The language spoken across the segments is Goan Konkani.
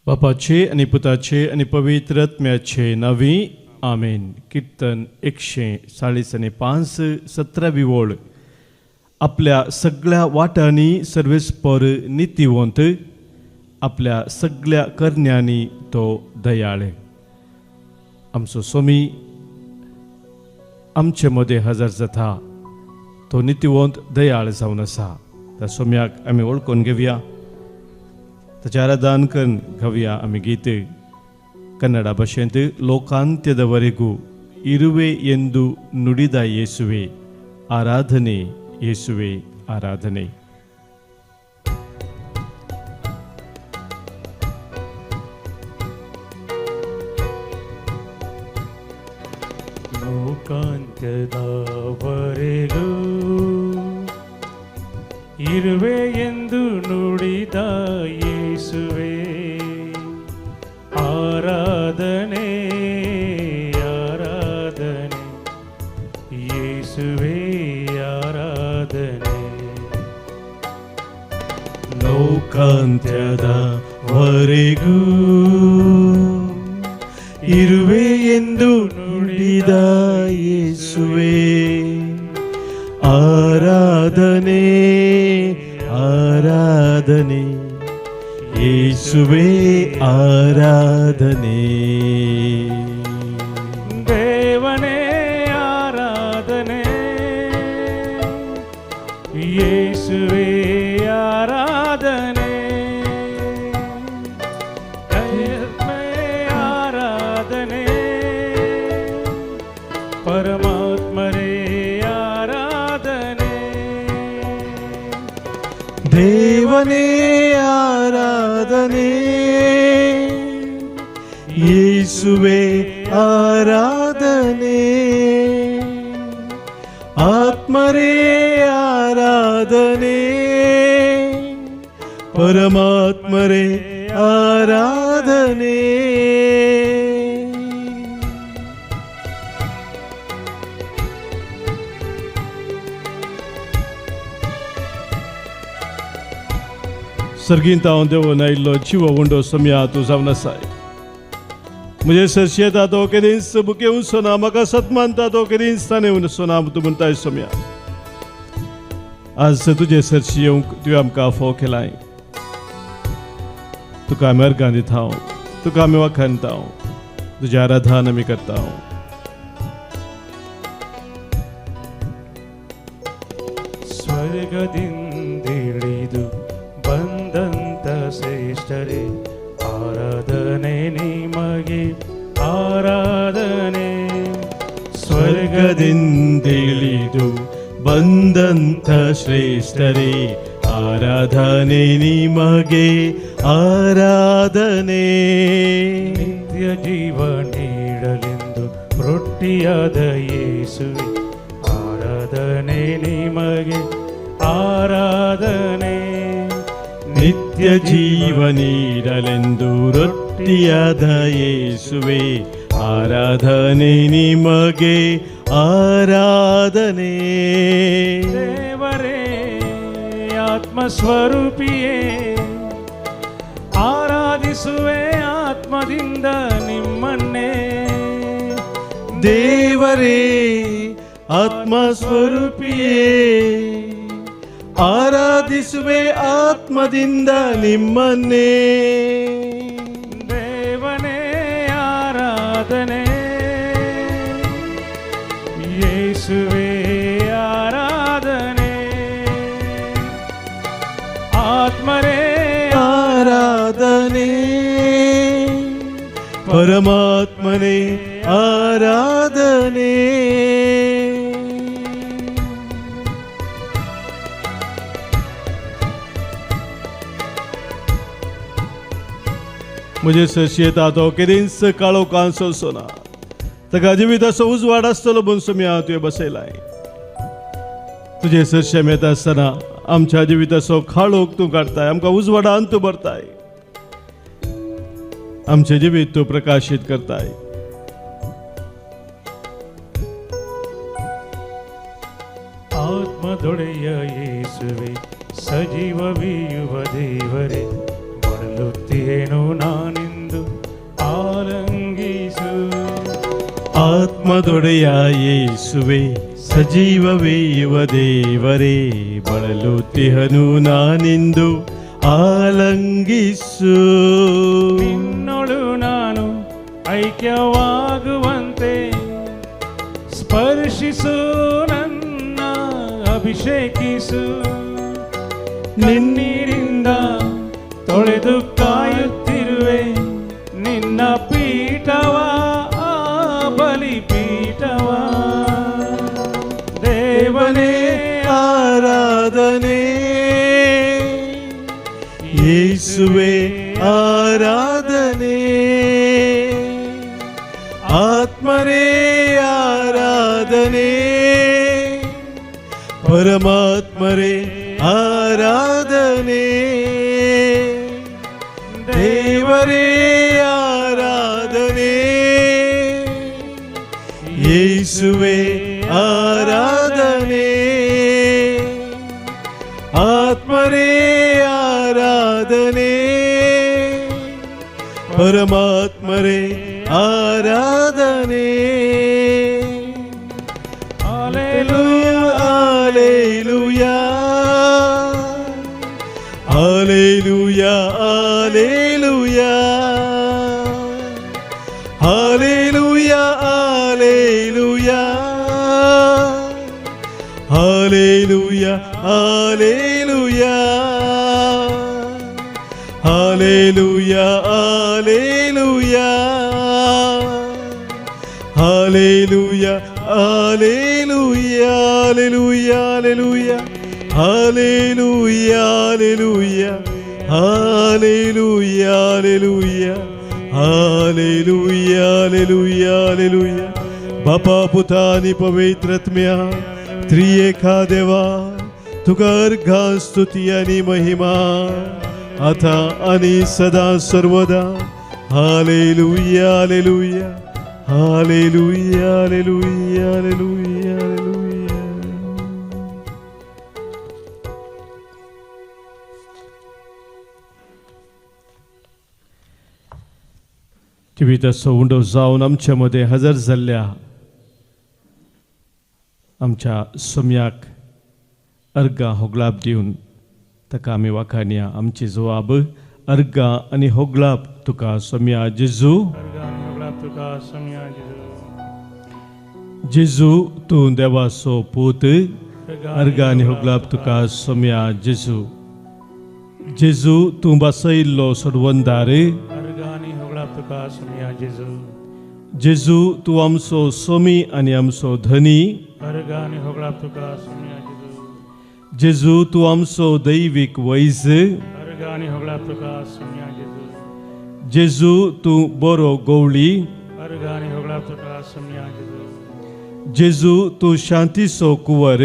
बापाचे आनी पुताचे आनी पवित्र आत्म्याचे नांवी आमेन. किर्तन 145 17वी ओळ. आपल्या सगळ्या वाटांनी सर्वेस्पर नितीवंत, आपल्या सगळ्या करण्यांनी तो दयाळ. आमचो स्वामी आमचे मदें हजर जाता, तो नितीवंत दयाळ जावन आसा. त्या सोम्याक आमी वळखून घेवया, ताचें आराधन करून गावया आमी गीत कन्नडा भाशेंत. ಲೋಕಾಂತ್ಯದವರೆಗೂ ಇರುವೆ ಎಂದು ನುಡಿದ ಯೇಸುವೆ ಆರಾಧನೆ, ಯೇಸುವೆ ಆರಾಧನೆ. ಲೋಕಾಂತ್ಯದವರೆಗೂ ಇರುವೆ ಎಂದು ನುಡಿದ ಯೇಸುವೆ ಆರಾಧನೆ, ಆರಾಧನೆ, ಯೇಸುವೆ ಆರಾಧನೆ. ಲೋಕಾಂತ್ಯದವರೆಗೂ ಇರುವೆ ಎಂದು ನುಡಿದ ಯೇಸುವೆ ಆರಾಧನೆ, ಆರಾಧನೆ, ಯೇಸುವೆ ಆರಾಧನೆ. ದೇವನೇ ಆರಾಧನೆ, ಯೇಸುವೆ ಆರಾಧನೆ, ಕರ್ಮೇ ಆರಾಧನೆ, ಪರಮಾತ್ಮರೇ ಆರಾಧನೆ. ದೇವನೇ ಆರಾಧನೆ, ಯೇಸುವೆ ಆರಾಧನೆ, ಆತ್ಮರೇ ಆರಾಧನೆ, ಪರಮಾತ್ಮರೇ ಆರಾಧನೆ. सर्गींत हांव देवून आयिल्लो जिवो उंडो सम्या तूं जावन आसाय. म्हजे सरशी येता तो केदींच बुके ना, म्हाका सत मानता तो केदींच ताणें ना, तूं म्हणटाय सोम्या. आज तुजे सरशी येवंक तुवें आमकां फोव केलाय. तुका आमी अर्गां दिता हांव, तुका आमी वाखाणता हांव, तुजें आराधन आमी करता हांव. ಸ್ವರ್ಗದಿಂದಿಳಿದು ಬಂದಂತ ಶ್ರೇಷ್ಠರೇ ಆರಾಧನೆ ನಿಮಗೆ ಆರಾಧನೆ. ಸ್ವರ್ಗದಿಂದಿಳಿದು ಬಂದಂಥ ಶ್ರೇಷ್ಠರೇ ಆರಾಧನೆ ನಿಮಗೆ ಆರಾಧನೆ. ನಿತ್ಯ ಜೀವ ನೀಡಲೆಂದು ರೊಟ್ಟಿಯಾದ ಯೇಸುವೆ ಆರಾಧನೆ ನಿಮಗೆ ಆರಾಧನೆ. ನಿತ್ಯ ಜೀವ ನೀಡಲೆಂದು ರೊಟ್ಟಿಯಾದ ಯೇಸುವೆ ಆರಾಧನೆ ನಿಮಗೆ ಆರಾಧನೆ. ದೇವರೇ ಆತ್ಮಸ್ವರೂಪಿಯೇ ಆರಾಧಿಸುವೆ ಆತ್ಮದಿಂದ ನಿಮ್ಮನ್ನೇ. ದೇವರೇ ಆತ್ಮಸ್ವರೂಪಿಯೇ ಆರಾಧಿಸುವೆ ಆತ್ಮದಿಂದ ನಿಮ್ಮನ್ನೇ. ದೇವನೇ ಆರಾಧನೆ, ಯೇಸುವೆ ಆರಾಧನೆ, ಆತ್ಮರೇ ಆರಾಧನೆ, ಪರಮಾತ್ಮನೇ ಆರಾಧನೆ. म्हजे सरशी येता तो केदींच काळो कांसो सोना, ताका जिविताचो उजवाड आसतलो म्हूण सोम्या तुवें बसयलाय. तुजे सरशी आमी येता आसतना आमच्या जिविताचो काळोख तूं काडताय, आमकां उजवाडान तूं भरताय, आमचें जिवीत तूं प्रकाशीत करताय. ಆತ್ಮದೊಡೆಯ ಯೇಸುವೆ ಸಜೀವವೀಯುವ ದೇವರೇ, ಬಳಲುತ್ತೇನು ನಾನಿಂದು. ಆತ್ಮದೊಡೆಯ ಯೇಸುವೆ, ಸಜೀವವೇ ಯುವ ದೇವರೇ, ಬಳಲುತ್ತಿಹನು ನಾನಿಂದು ಆಲಂಗಿಸು. ನಿನ್ನೊಳು ನಾನು ಐಕ್ಯವಾಗುವಂತೆ ಸ್ಪರ್ಶಿಸು, ನನ್ನ ಅಭಿಷೇಕಿಸು. ಕಣ್ಣೀರಿಂದ ತೊಳೆದು ಕಾಯುತ್ತಿರುವೆ ನಿನ್ನ ಪೀಠವ, ಆ ಬಲಿಪೀಠವ. ದೇವನೇ, ಆರಾಧನೆ, ಯೇಸುವೆ ಆರಾಧನೆ, ಆತ್ಮರೇ ಆರಾಧನೆ, ಪರಮಾತ್ಮರೇ ಆರಾಧನೆ, ದೇವರೇ ಆರಾಧನೆ, ಯೇಸುವೆ ಆರಾಧನೆ, ಆತ್ಮರೇ ಆರಾಧನೆ, ಪರಮಾತ್ಮರೇ ಆರಾಧನೆ. Hallelujah, hallelujah, hallelujah, hallelujah, hallelujah, hallelujah, hallelujah, hallelujah, hallelujah, hallelujah, hallelujah, hallelujah, hallelujah, hallelujah, hallelujah, hallelujah, hallelujah, hallelujah, hallelujah. बापा, पुता आनी पवित्र आत्म्या, त्रिएका देवा, तुका अर्घा, स्तुती आनी महिमा, आता आनी सदा सर्वदा. Hallelujah, hallelujah, hallelujah, hallelujah, hallelujah, hallelujah. जिविताचो उंडो जावन आमच्या मदें हजर जाल्ल्या आमच्या सोम्याक अर्गां होगलाप दिवन ताका आमी वाखाणया. आमची जवाब अर्गां आनी होगलाप तुका सोम्या जेजू. तुका सोम्या जेजू. जेजू तूं देवाचो पूत, अर्गां आनी होगलाप तुका सोम्या जेजू. जेजू तूं बसयल्लो सोडवंदार, अर्गां आनी होगलाप तुका सोम्या जेजू. जेजू तूं आमचो सोमी आनी आमचो धनी, अर्गां आनी होगलाप तुका सोम्या जेजू. जेजू तूं आमचो दैवीक वैज, अर्गां आनी होगलाप तुका सोम्या जेजू. जेजू तूं बरो गवळी, अर्गां आनी होगलाप तुका सोम्या जेजू. जेजू तूं शांतीचो कुंवर,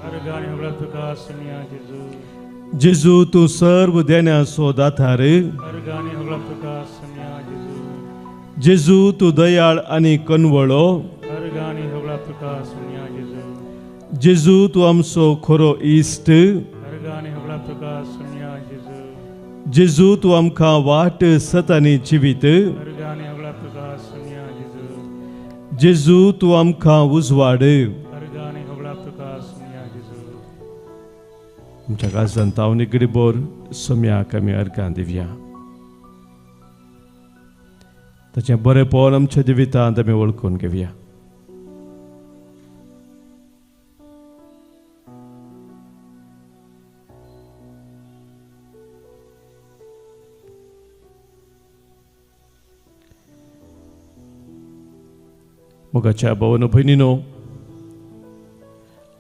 अर्गां आनी होगलाप तुका सोम्या जेजू. जेजू तूं सर्व देण्याचो दातार, अर्गां आनी होगलाप तुका सोम्या जेजू. जेजू तूं दयाळ आनी कनवळो, अर्गां आनी होगलाप तुका सोम्या जेजू. जेजू तूं आमचो खरो इश्ट, अर्गां आनी होगलाप तुका सोम्या जेजू. जेजू तूं आमकां वाट, सत आनी जिवीत, अर्गां आनी होगलाप तुका सोम्या जेजू. जेजू तूं आमकां उजवाड, अर्गां आनी होगलाप तुका सोम्या जेजू. आमच्या काळजान तावनी गडीबोर सोम्याक आमी अर्गां दिवया. ताचें बरेंपण आमच्या जिवितांत आमी वळखून घेवया. मोगाच्या भावानो भयणीनो,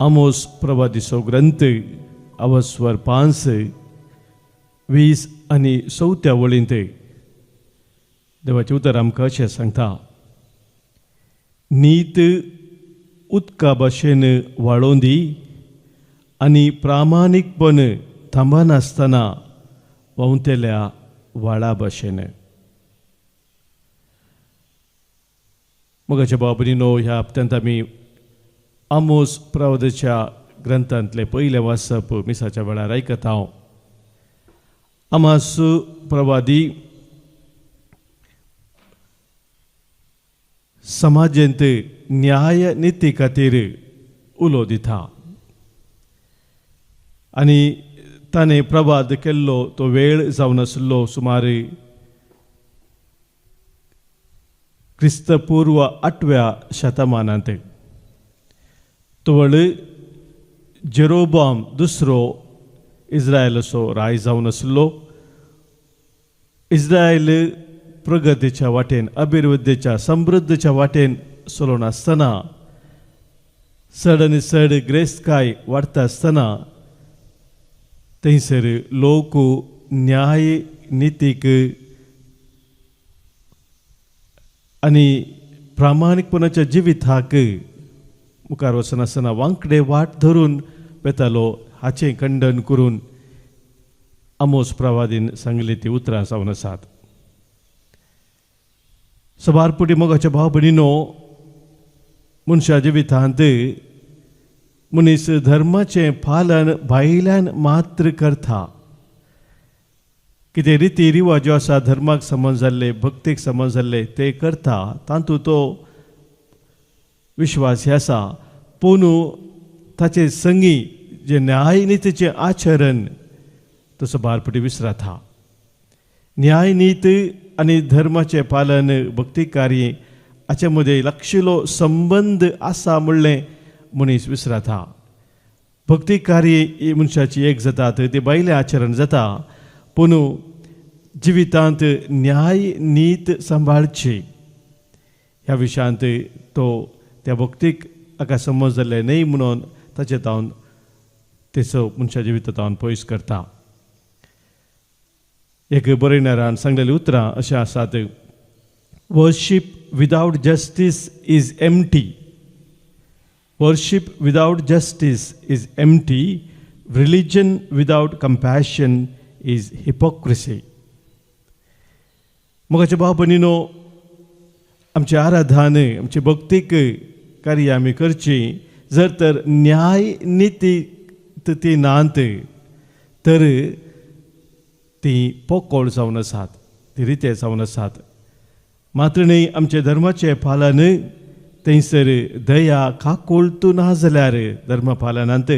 आमोस प्रवादीचो ग्रंथ अवस्वर 5 20 आनी 4 वळींत देवाचें उतर आमकां अशें सांगता, नीत उदका भाशेन वाळोवन दी आनी प्रामाणीकपण थांबनासतना व्हांवतेल्या व्हाळा भाशेन. मोगाच्या भाव भयणीनो, ह्या हप्त्यांत आमी आमोस प्रवादाच्या ग्रंथांतलें पयलें वाचप मिसाच्या वेळार आयकता हांव. आमोस प्रवादी समाजेंत न्याय निती खातीर उलो दिता आनी ताणें प्रवाद केल्लो तो वेळ जावन आसलो सुमार क्रिस्तपूर्व 8व्या शतमानांत. तवळ जेरोबाम दुसरो इस्रायलाचो राय जावन आसलो. इस्रायल प्रगतीच्या वाटेन, अभिवृद्धीच्या, समृद्धीच्या वाटेन चलोवन आसतना, चड आनी चड ग्रेस्तकाय वाडटा आसतना थंयसर लोक न्याय नितीक आनी प्रामाणीकपणाच्या जिविताक मुखार वचनासतना वांकडे वाट धरून वेतालो. हाचें खंडन करून आमोस प्रवादीन सांगली ती उतरां जावन आसात. सबारपुटी मोगाच्या भाव भयणीनो, मनशा जिवितांत मनीस धर्माचें पालन भायल्यान मात्र करता. कितें रिती रिवाज ज्यो आसा धर्माक समज जाल्ले, भक्तीक समज जाल्ले ते करता, तातूंत तो विश्वासी आसा. पूण ताचे संगी जे न्याय नितीचें आचरण तसो बारपटी विसरता. न्याय नीत आनी धर्माचें पालन, भक्ती कार्य हाचे मदें लागशिल्लो संबंद आसा म्हणलें मनीस विसरता. भक्ती कार्य ही मनशाची एक जाता, ती भायलें आचरण जाता, पूण जिवितांत न्याय नीत सांबाळची ह्या विशयांत तो त्या भक्तीक हाका समज जाल्लें न्हय म्हणून ताचे तावन तेचो मनशा जिविता पयस करता. एक बरयणारान सांगलेलीं उतरां अशें आसात, worship without justice is empty, worship without justice is empty, religion without compassion is hypocrisy. मोगाचे भाव भयणीनो, आमचें आराधन, आमचे भक्तीक कार्य आमी करची जर तर न्याय निती ती नात तर ती पोकोळ जावन आसात, ती रिते जावन आसात. मात्र न्हय आमचे धर्माचें पालन थंयसर दया काकुळटू ना जाल्यार धर्म पालनांत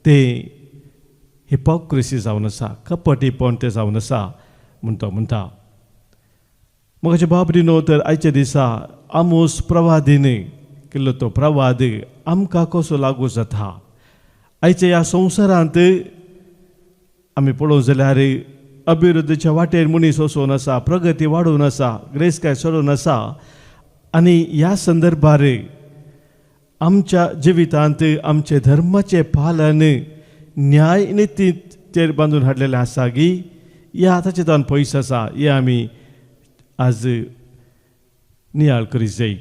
तें हिपोक्रेसी जावन आसा, कपटीपण तें जावन आसा म्हूण तो म्हणटा. मोगाचे भाव भयणीनो, तर आयच्या दिसा आमोस प्रवादीन केल्लो तो प्रवाद आमकां कसो लागू जाता? आयच्या ह्या संवसारांत आमी पळोवंक जाल्यार अभिवृद्धीच्या वाटेर मनीस वचून आसा, प्रगती वाडोवन आसा, ग्रेस्तकाय चडोवन आसा. आनी ह्या संदर्भार आमच्या जिवितांत आमचे धर्माचें पालन न्याय नितीचेर बांदून हाडलेलें आसा गी ह्या ताचे तावन पयस आसा, हें आमी आज नियाळ करीत जाय.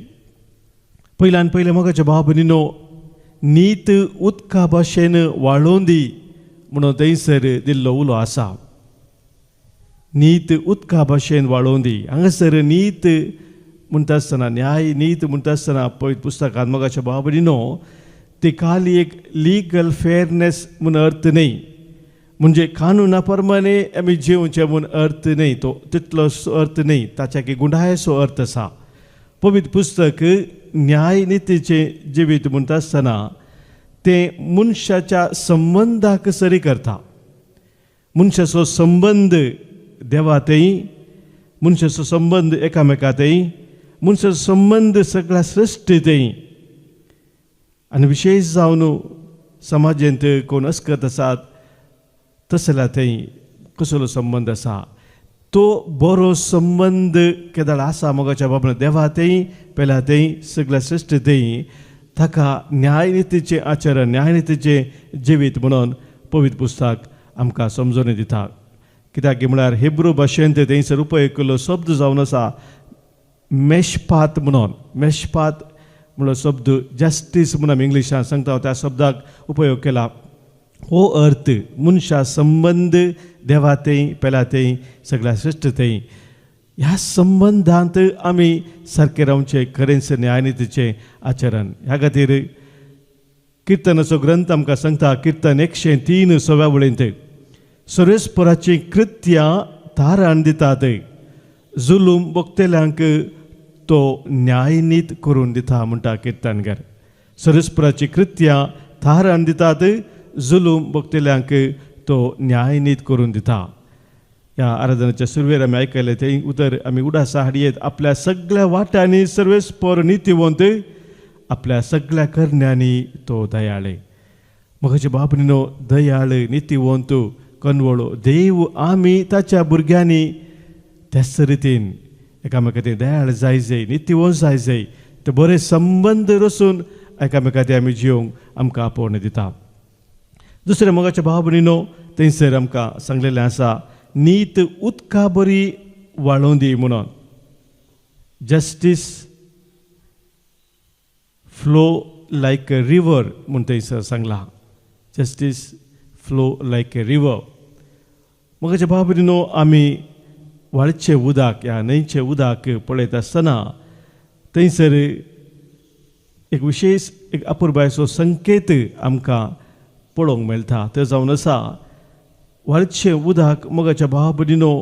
पयल्यान पयलें मोगाच्या भाव भयणीनो, नीत उदका भाशेन वाळोवन दी म्हणून थंयसर दिल्लो उलो आसा. नीत उदका भाशेन वाळोवन दी. हांगासर नीत म्हणटा आसतना, न्याय नीत म्हणटा आसतना पवित्र पुस्तकांत मोगाच्या भाव भयणीनो ती खाली एक लिगल फेरनेस म्हूण अर्थ न्हय, म्हणजे कानुना प्रमाणे आमी जिवचें म्हूण अर्थ न्हय, तो तितलो अर्थ न्हय, ताच्या की गुंडायेचो अर्थ आसा. पवित्र पुस्तक न्याय नितीचें जिवीत म्हणटा आसतना तें मनशाच्या संबंदाक सरी करता. मनशाचो संबंद देवा थंय, मनशाचो संबंद एकामेका थंय, मनशाचो संबंद सगळ्या सृश्टी थंय, आनी विशेश जावन समाजेंत कोण अस्कत आसात तसल्या थंय कसलो संबंद आसा तो बरो संबंद केदाळ आसा मोगाच्या बाबा देवा थंय, पेल्या थंय, सगळ्या सृश्टी थंय ताका न्यायनितीचें आचरण, न्यायनितीचें जिवीत म्हणून पवित्र पुस्तक आमकां समजून दिता. कित्याक म्हळ्यार हिब्रू भाशेंत थंयसर उपयोग केल्लो शब्द जावन आसा मेशपात म्हणून. मेशपात म्हणलो शब्द जस्टीस म्हणून आमी इंग्लिशान सांगता त्या शब्दाक उपयोग केला. हो अर्थ मनशा संबंद देवा थंय, पेल्या थंय, सगळ्या सृश्टी थंय, ह्या संबंदांत आमी सारकें रावचें, खरेंच न्यायनितीचें आचरण. ह्या खातीर किर्तनाचो ग्रंथ आमकां सांगता, किर्तन 103 सव्या वळींत, सर्वेस्पराचीं कृत्यां तारण दितात, जुलूम भोगतल्यांक तो न्यायनीत करून दिता म्हणटा किर्तनगर. सरस्पराची कृत्यां थारान दितात, जुलूम भोगतल्यांक तो न्यायनीत करून दिता. ह्या आराधनाच्या सुरवेर आमी आयकलें तें उतर आमी उडासा हाडयेत. आपल्या सगळ्या वाट्यांनी सर्वेस्पर नितीवंत, आपल्या सगळ्या करण्यांनी तो दयाळे. म्हजे बाबनीनो, दयाळ नितीवंत कनवळो देव आमी ताच्या भुरग्यांनी त्याच रितीन एकामेका ते दयाळ जाय जाय, नितीवंत जाय जाय, ते बरे संबंद रसून एकामेका ते आमी जियोंक आमकां आपोवणें दिता. दुसरें मोगाच्या भाव भयणीनो, थंयसर आमकां सांगलेलें आसा नीत उदका बरी वाळोवन दी म्हणून. Justice flow like a river म्हूण थंयसर सांगलां. Justice flow like a river. मोगाच्या भाव भयणीनो, आमी व्हाळचें उदक ह्या न्हंयचें उदक पळयत आसतना थंयसर एक विशेश एक अपुरबायेचो संकेत आमकां पळोवंक मेळटा. तें जावन आसा व्हाळचें उदक मोगाच्या भाव भयणीनो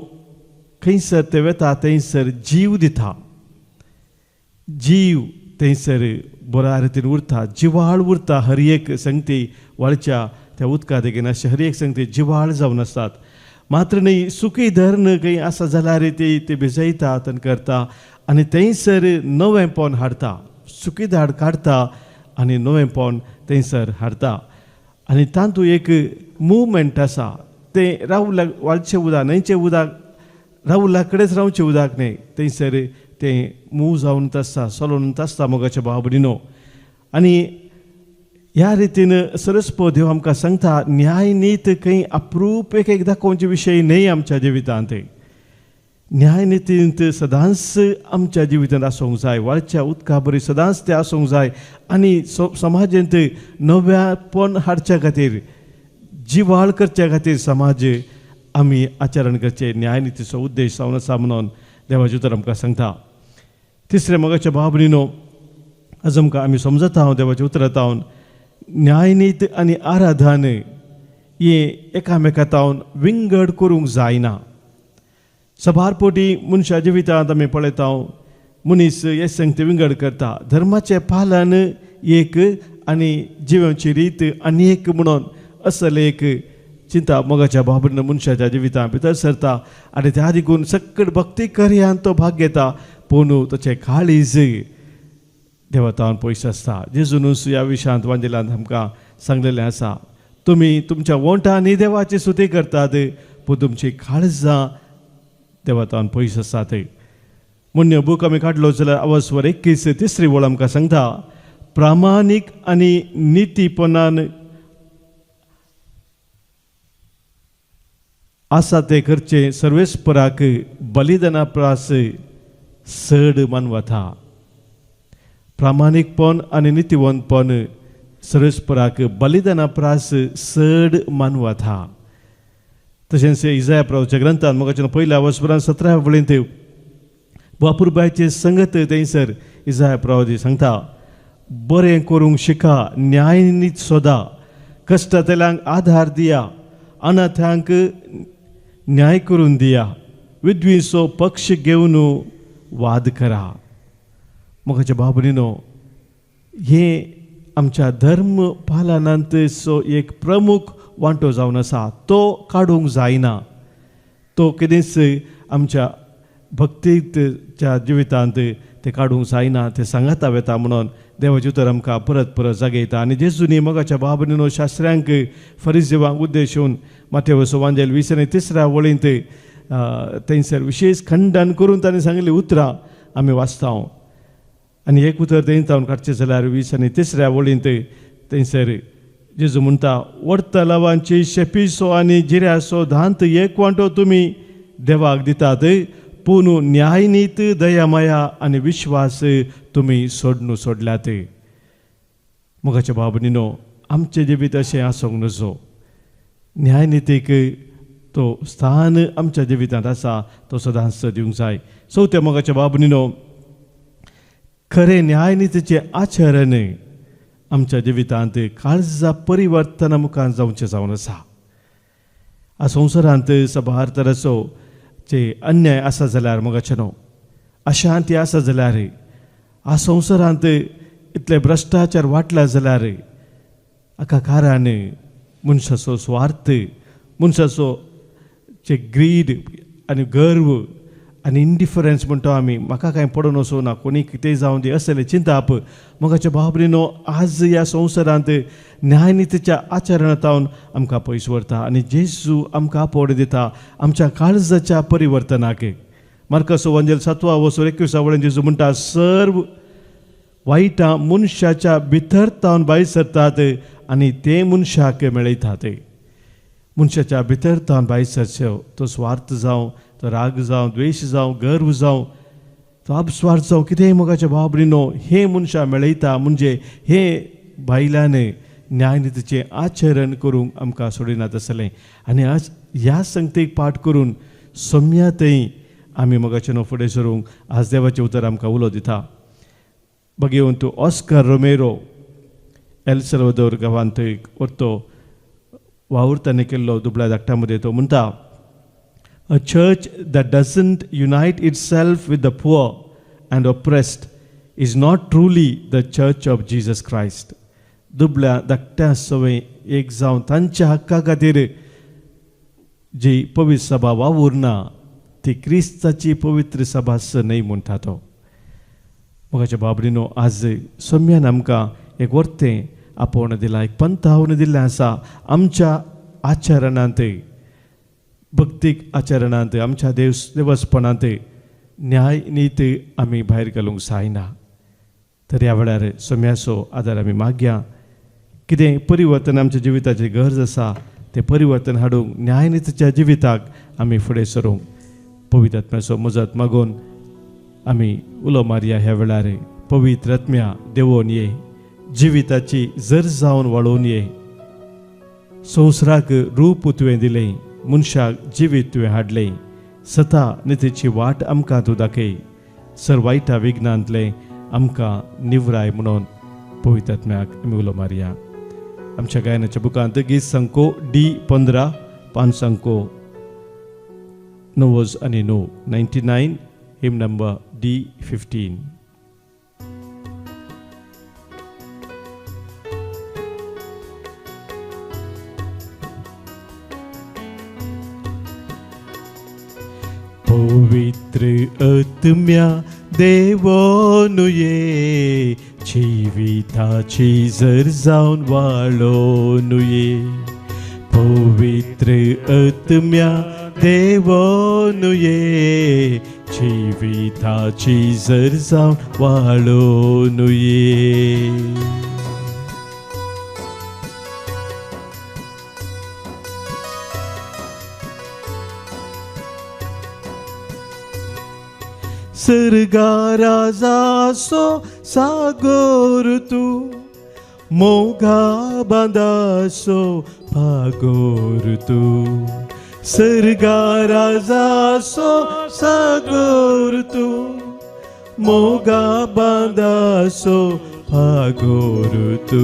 खंयसर तें वेता थंयसर जीव दिता. जीव थंयसर बऱ्या रितीन उरता, जिवाळ उरता. हर एक संगती व्हाळच्या त्या उदका देगेन अशें हर एक संगती जिवाळ जावन आसतात. मात्र न्ही सुकी धरण खंय आसा जाल्यार ती ती भिजयतात आनी करता आनी थंयसर नवेंपण हाडटा. सुकी धाड काडटा आनी नवेंपण थंयसर हाडटा आनी तातूंत एक मुवमेंट आसा. तें रावल्या वाळचें उदक न्हंयचें उदक रावल्या कडेच रावचें उदक न्हय, थंयसर तें मूव जावन आसता, चलोवन आसता मोगाच्या भाव भयणीनो. आनी ह्या रितीन सरस्पत देव आमकां सांगता न्यायनीत खंय अप्रूप एक एक दाखोवचे विशय न्हय आमच्या जिवितांत. न्यायनितींत सदांच आमच्या जिवितांत आसूंक जाय, वाळच्या उदका बरी सदांच तें आसूंक जाय आनी समाजांत नव्यापण हाडच्या खातीर, जिवाळ करच्या खातीर समाज आमी आचरण करचें न्यायनितीचो उद्देश जावन आसा म्हणून देवाचें उतर आमकां सांगता. तिसरें मोगाच्या भाव भयणीनो, आज आमकां आमी समजता हांव देवाचें उतरांत न्यायनीत आनी आराधन हें एकामेका तावन विंगड करूंक जायना. सबार पोटी मनशा जिवितांत आमी पळयता मनीस हे संगती विंगड करता. धर्माचें पालन एक आनी जिवनची रीत आनी एक म्हणून असल एक चिंता मोगाच्या भाव भयणीनो मनशाच्या जिवितांत भितर सरता आनी त्या देखून सकट भक्ती कार्यांत तो भाग घेता, पूण ताचें काळीज देवतान पयस आसता. जेजूनच ह्या विशयांत वांजेलांत आमकां सांगलेलें आसा, तुमी तुमच्या वोंठांनी देवाची स्तुती करतात पूण तुमची काळजां देवतान पयस आसात. मुन्य बूक आमी काडलो जाल्यार अवस्वर 21 तिसरी वळ आमकां सांगता, प्रामाणीक आनी नितीपणान आसा तें करचें सर्वेस्पराक बलिदाना प्रास चड मानवता. प्रामाणीकपण आनी नितीवंतपण सर्वेस्पराक बलिदाना प्रास चड मानवता. तशेंच इजाया प्रभूच्या ग्रंथान मोगाच्या पयल्या वसपरान 17 वळींत अपुरबायचे संगत थंयसर इजाया प्रभू सांगता, बरें करूंक शिका, न्यायनीत सोदा, कश्टांतल्यांक आधार दिया, अनाथांक न्याय करून दिया, विद्वीचो पक्ष घेवन वाद करा. मोगाच्या भाव भयणीनो, हें आमच्या धर्म पालनांत सो एक प्रमुख वांटो जावन आसा. तो काडूंक जायना, तो कितेंच आमच्या भक्तीच्या जिवितांत तें काडूंक जायना, तें सांगाता वेता म्हणून देवाचें उतर आमकां परत परत जागयता. आनी जेजूनी मोगाच्या भाव भयणीनो शास्त्र्यांक फरिजेवांक उद्देशून माथेवसो वांजेल 20 आनी 3 वळींत थंयसर विशेश खंडन करून ताणें सांगिल्लीं उतरां आमी वाचता. आनी एक उतर थंय जावन काडचें जाल्यार 20 आनी 3 वळींत थंयसर जेजू म्हणटा, वडतलावांची शेपीचो आनी जिऱ्याचो धांत एक वांटो तुमी देवाक दितात, पूण न्यायनीत दया माया आनी विश्वास तुमी सोडनू सोडल्यात. मोगाच्या भाव भयणीनो, आमचें जिवीत अशें आसूंक नजो. न्यायनितीक तो स्थान आमच्या जिवितांत आसा तो सदांच दिवंक जाय. चवथ्या मोगाच्या भाव भयणीनो, खरें न्यायनितीचें आचरण आमच्या जिवितांत काळजा परिवर्तना मुखार जावचें जावन आसा. ह्या संवसारांत सबार तराचो जे अन्याय आसा जाल्यार मोगाचे न्हू, अशांती आसा जाल्यार आज संवसारांत इतले भ्रश्टाचार वाडला जाल्यार हाका कारण मनशाचो स्वार्थ, मनशाचो जे ग्रीड आनी गर्व आनी इंडिफरन्स म्हणटा आमी, म्हाका कांय पडून वचूं ना, कोणी कितेंय जावं दी असलें चिंताप. मोगाच्या बाबरीनो, आज ह्या संवसारांत न्यायनितीच्या आचरणांत आमकां पयस व्हरता आनी जेजू आमकां आपोवणें दिता आमच्या काळजाच्या परिवर्तनाक. मार्काचो वंजेल 7 वसो 21 वळेन जेजू म्हणटा, सर्व वायटां मनशाच्या भितर तावन भायर सरतात आनी ते मनशाक मेळयतात. मनशाच्या भितर तावन भायर सरच्यो, तो स्वार्थ जावं, तो राग जावं, द्वेश जावं, गर्व जावं, तो अपस्वार्थ जावं, कितेंय मोगाच्या बाबरीनो हे मनशां मेळयता. म्हणजे हे बायल्यान न्यायनितीचें आचरण करूंक आमकां सोडिनात आसलें. आनी आज ह्या संगतीक पाठ करून सम्या थंय आमी मोगाचें न्हू फुडें सरूंक आज देवाचें उतर आमकां उलो दिता. बघेवन तूं ऑस्कर रोमेरो एल सल्वादोर गांवांत व्हरतो वावुरताना केल्लो दुबळ्या धाकट्या मदें तो म्हणटा, A church that doesn't unite itself with the poor and oppressed is not truly the church of Jesus Christ. दुबळ्या धाकट्या सवय एक जावन तांच्या हक्का खातीर जी पवित्र सभा वावुरना ती क्रिस्ताची पवित्र सभा न्हय म्हणटा तो. मोगाच्या बाबरीनो, आज सम्यान आमकां एक वर्तें आपोवणें दिलां, एक पंथावणें दिल्लें आसा. आमच्या आचरणांत, भक्तीक आचरणांत, आमच्या देवस्पणांत न्याय नीत आमी भायर घालूंक जायना. तर ह्या वेळार सम्याचो आदार आमी मागया. कितें परिवर्तन आमच्या जिविताची गरज आसा तें परिवर्तन हाडूंक न्यायनितीच्या जिविताक आमी फुडें सरूंक पवित्र आत्म्याचो मजत मागून आमी उलो मारया. ह्या वेळार पवित्र आत्म्या देवोन ये, जिविताची जर जावन वाळोवन ये. संवसाराक रूप तुवें दिलें, मनशाक जिवीत तुवें हाडलें, सता नितीची वाट आमकां तूं दाखय, सर वायटा विघ्नांतलें आमकां निवराय म्हणून पवित्र आत्म्याक आमी उलो मारया. आमच्या गायनाच्या बुकांत गीत संको डी 15 5 संको 9 आनी 9 99 हिम नंबर डी 15. पवित्र आत्म्या देवोनु ये, जिविताची जर जावन वाळोनु ये. पवित्र आत्म्या देवोनु ये, जिविताची जर जावन वाळोनु ये. सर्गा राजासो सागोर तू, मोगा बांदासो पागोर तू. सर्गा राजासो सागोर तू, मोगा बांदासो पागोर तू.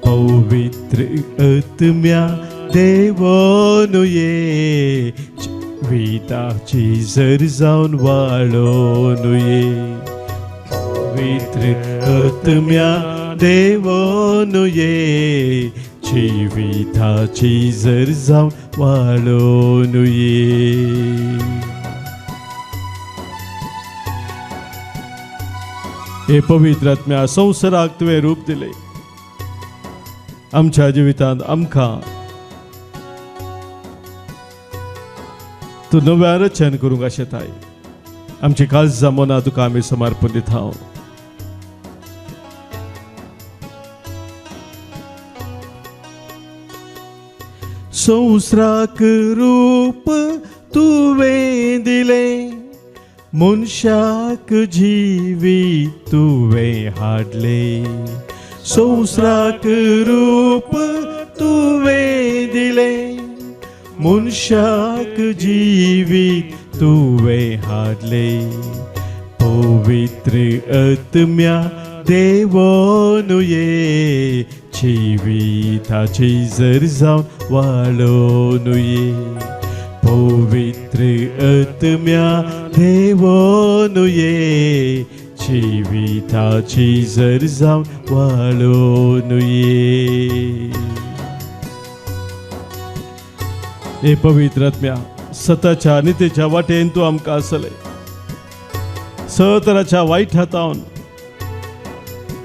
पवित्र आत्म्या देवोनु ये, जिविताची जर जावन वाळोनु ये. पवित्र आत्म्या देवोनु ये, जिविताची जर जावन वाळोनु ये. हे पवित्र आत्म्या, संवसाराक तुवें रूप दिलें, आमच्या जिवितांत आमकां तूं नव्या रचन करूंक आशेताय. आमची काळजां मनां तुका आमी समर्पण दिता. संवसाराक रूप तुवें दिलें, मनशाक जिवीत तुवें हाडलें. संवसाराक रूप तुवें दिलें, मनशाक जिवीत तुवें हाडलें. पवित्र आत्म्या देवोनु ये, जिविताची जर जावन वाळोनु ये. पवित्र आत्म्या देवोनु ये, जिविताची जर जावन वाळोवन ये. हे पवित्र आत्म्या, सताच्या नितेच्या वाटेन तूं आमकां आसले, सतराच्या वायट हातावन,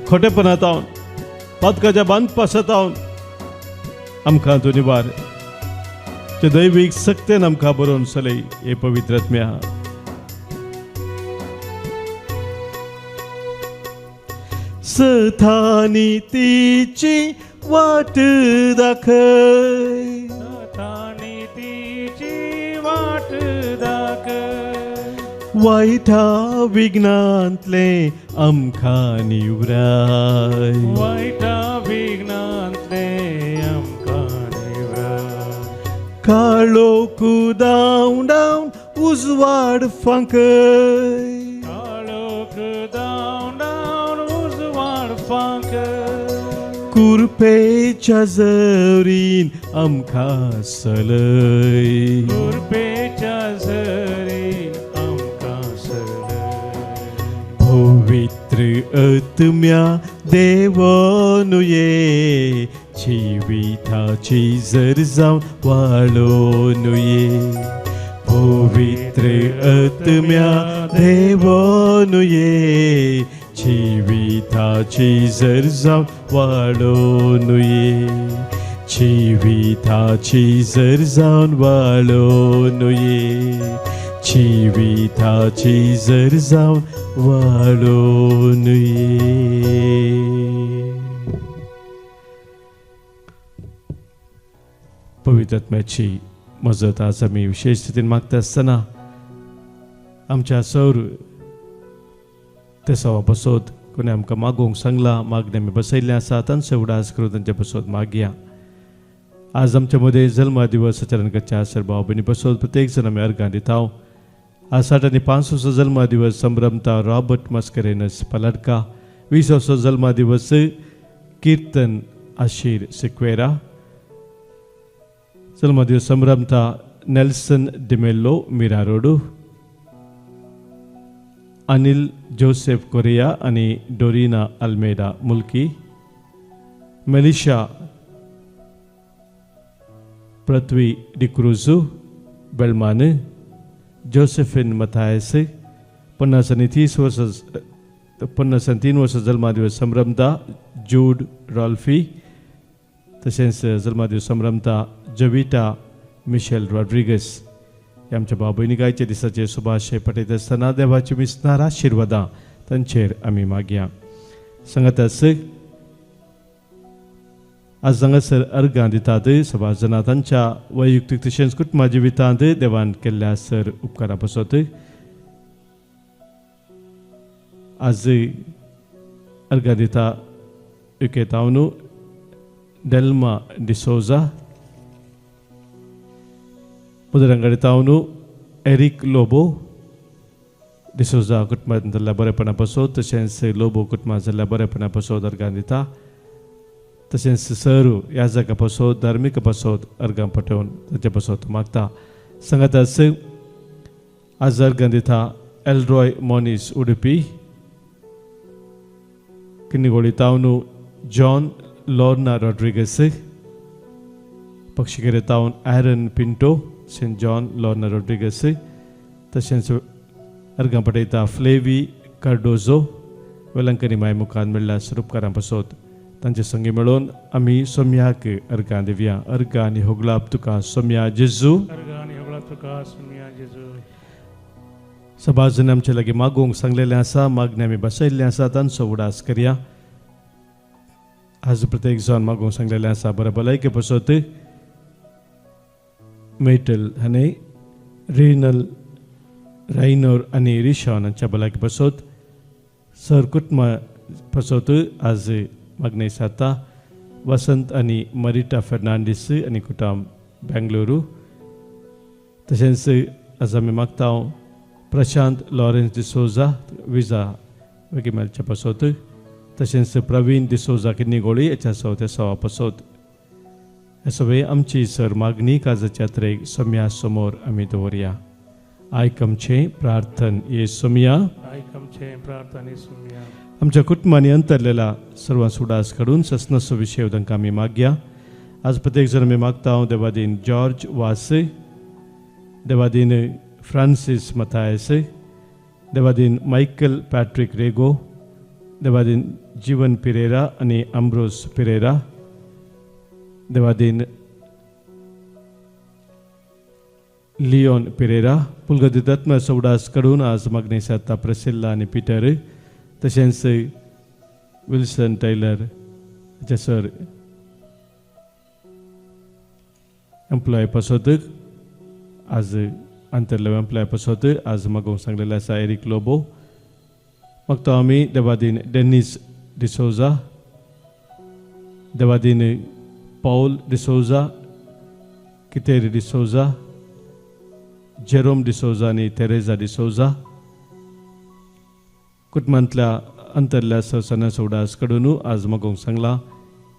खोटेपणातावन, पातकाच्या बांदपासातावन आमकां तूं निवार. ते दैवीक सक्तेन आमकां बरोवन चलय हे पवित्र आत्म्या. सथानी तिची वाट दाखय, सतानी तिची वाट दाखय, वायटा विघ्नांतले आमकां निवराय, वायटा विघ्नांतले आमकां निवराय, काळोख धांवडावन उजवाड फांकय, काळोख धांवडावन उजवाड फांकय, कुरपेच्या जरीन आमकां सलय, कुरपेच्या जरीन आमकां सलय. पवित्र आत्म्या देवानु ये, जिविताची जर जावन वाळोवन ये. पवित्र आत्म्या देवानु ये, जिविताची जर जावन वाळोवन ये, जिविताची जर जावन वाळोवन ये, जिविताची जर जावन वाळोवन ये. पवित्र आत्म्याची मजत आज आमी विशेष स्थितीन मागता आसतना आमच्या सौर ते सवा बसोत कोणी आमकां मागूंक सांगलां, मागणें आमी बसयल्लें आसा, तांचो उडास करून तांचे बसोत मागया. आज आमच्या मदें जल्मा दिवस आचरण करच्या सर भाव भयणी बसोत प्रत्येक जण आमी अर्गां दिता. आज 60 आनी 5 वर्सां जल्मा दिवस संभ्रमता रॉबर्ट मस्करेनस पलडका, 20 वर्सां जल्मा दिवस कीर्तन आशीर सिक्वेरा, जल्मा दिवस संभ्रमता नेल्सन डिमेल्लो मिरा रोडू, अनिल जोसेफ कोरिया आनी डोरिना अल्मेडा मुल्की, मेलिशा पृथ्वी डिक्रूजू बेलमान, जोसेफिन मथायस, 50 आनी 30 वर्सां, 50 आनी 3 वर्सां जल्मा दिवस संभ्रमता जूड रॉल्फी, तशेंच जल्मा दिवस संभ्रमता जविता मिशेल रॉड्रिगस. हे आमच्या भाव भयणी गायच्या दिसाचे सुभाशे पठयता आसतना देवाची मिसनार आशिर्वादां तांचेर आमी मागया. सांगात आज हांगासर अर्गां दितात सभास जाणां तांच्या वैयक्तीक तशेंच कुटुंबा जिवितांत देवान केल्ल्या सर उपकारां पासत आज अर्गां दिता युकेतावनू डेल्मा डिसोजा, मुदरंगाडी तावनू एरीक लोबो डिसोजा कुटुंबांत जाल्ल्या बरेपणा पासत तशेंच लोबो कुटुंबांत जाल्ल्या बरेपणा पासत अर्गां दिता. तशेंच सर ह्या जागा पासत धार्मीक पासत अर्गां पठोवन ताचे पासत मागता. सांगात आज अर्गां दिता एलरॉय मोनीस उडुपी, किन्नीगोळी तावनू जॉन लोर्ना रॉड्रिगस, पक्षिकेरे तावन Aaron Pinto Saint John Lorna Rodrigues, तशेंच अर्गां पठयता फ्लेवी कार्डोजो वेलंकनी माय मुखार मेळ्ळ्या स्वरूपकारां पासत तांचे संगी मेळोवन आमी सोम्याक अर्गां दिवया. अर्गां आनी होगलाप तुका सोम्या जेजू. अर्गां आनी होगलाप तुका सोम्या जेजू. सभाजन आमचे लागीं मागूंक सांगलेलें आसा, मागणें आमी बसयल्लें आसा, तांचो उडास करया. आज प्रत्येक जाण मागूंक सांगलेलें आसा बरें भलायके पासत मेटल हाणें रिनल रायनोर आनी रिशॉन हांच्या भलायके पासत सर कुटुंबा पासत आज मागणें साता वसंत आनी मरिटा फेर्नांडीस आनी कुटाम बेंगलुरू, तशेंच आज आमी मागता प्रशांत लॉरेन्स डिसोजा विजा वेगळी मेळच्या पासत, तशेंच प्रवीण डिसोजा किन्नीगोळी हाच्या सवत्या सवा पासत. हे सगळे आमची सर मागणी काजाच्या यात्रेक सोम्या समोर आमी दवरया. आयक आमचें प्रार्थन ये सोम्या. आयक आमचें प्रार्थने सुम्या. आमच्या कुटुंबांनी अंतरलेला सर्वां सुडास काडून ससनाचो विशय तांकां आमी मागया. आज प्रत्येक जण आमी मागता हांव देवादीन जॉर्ज वास, देवादीन फ्रांसीस मथायस, देवादीन मायकल पॅट्रीक रेगो, देवादीन जीवन पिरेरा आनी आम्ब्रोस पिरेरा, देवादीन लियोन पिरेरा, पुलगती आत्म्या सवडास कडून आज मागणी सादता प्रसिल्ला आनी पिटर, तशेंच विल्सन टेलर सर एम्प्लॉय पासत आज आंतरले एम्प्लॉय पासत आज मागोवंक सांगलेलें आसा एरीक लोबो. मागता आमी देवादीन डेनीस डिसोजा, देवादीन पावल डिसोजा, कितेरी डिसोजा, जेरोम डिसोजा आनी तेरेजा डिसोजा. कुटुंबांतल्या अंतरल्या संवसाना सोडास कडून आज मागोवंक सांगला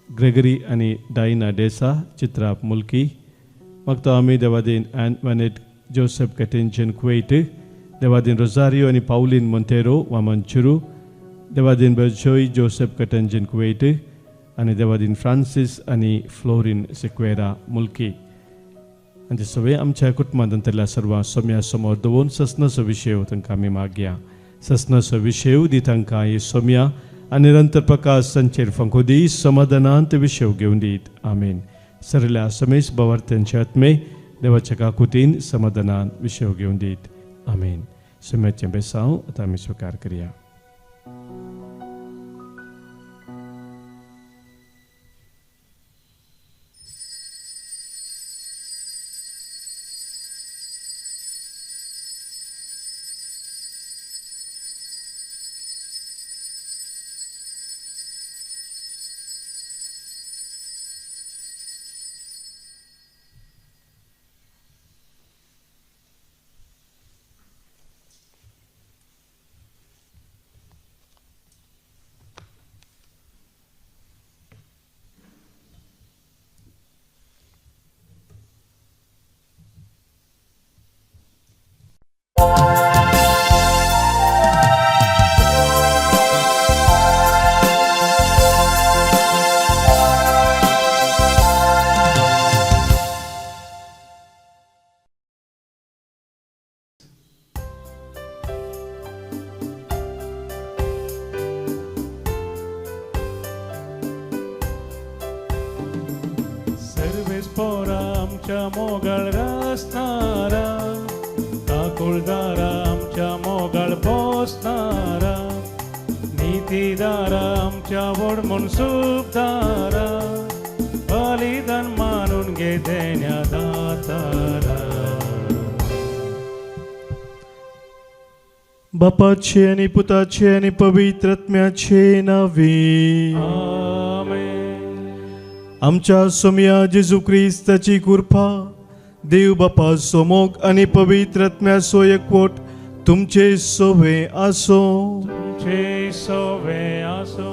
ग्रेगरी आनी डायना डेसा, चित्रा मुल्की. मागता आमी देवादीन अँटवानेट जोसेफ कटेंजन कुवेट, देवादीन रोजारियो आनी पावलीन मोंतेरो वामनचुरू, देवादीन बर्जोय जोसेफ कटेंजन कुवेट आनी देवादीन फ्रांसीस आनी फ्लोरीन सिक्वेरा मुल्की. आनी सगळे आमच्या कुटुंबांत अंतरल्या सर्वां सोम्या समोर दवरून ससनाचो विशय तांकां आमी मागया. ससनाचो विशय दी तांकां ही सोम्या आनी निरंतर प्रकाश संचेर फांको दी, समाधानांत विशय घेवन दीत. आमेन. सरल्या समेस बावार्थ्यांचे आत्मे देवाच्या काकुतीन समाधानान विशय घेवन दीत. आमेन. सोम्याचें बेसांव आतां आमी स्विकार करया. पोरा आमच्या मोगाळ रसनारा, काकुळदारा आमच्या मोगाळ पोसनारा, नितीदारा आमच्या व्हड मनसूपदारा, बलिदान मानून घे देण्या दातारा. बापाचे आनी पुताचे आनी पवित्र आत्म्याचे नांवे. आमच्या सोम्या जेजू क्रिस्ताची कृपा, देव बापाचो मोग आनी पवित्र आत्म्याचो एकवट तुमचे सोवे आसो. तुमचे सोवे आसो.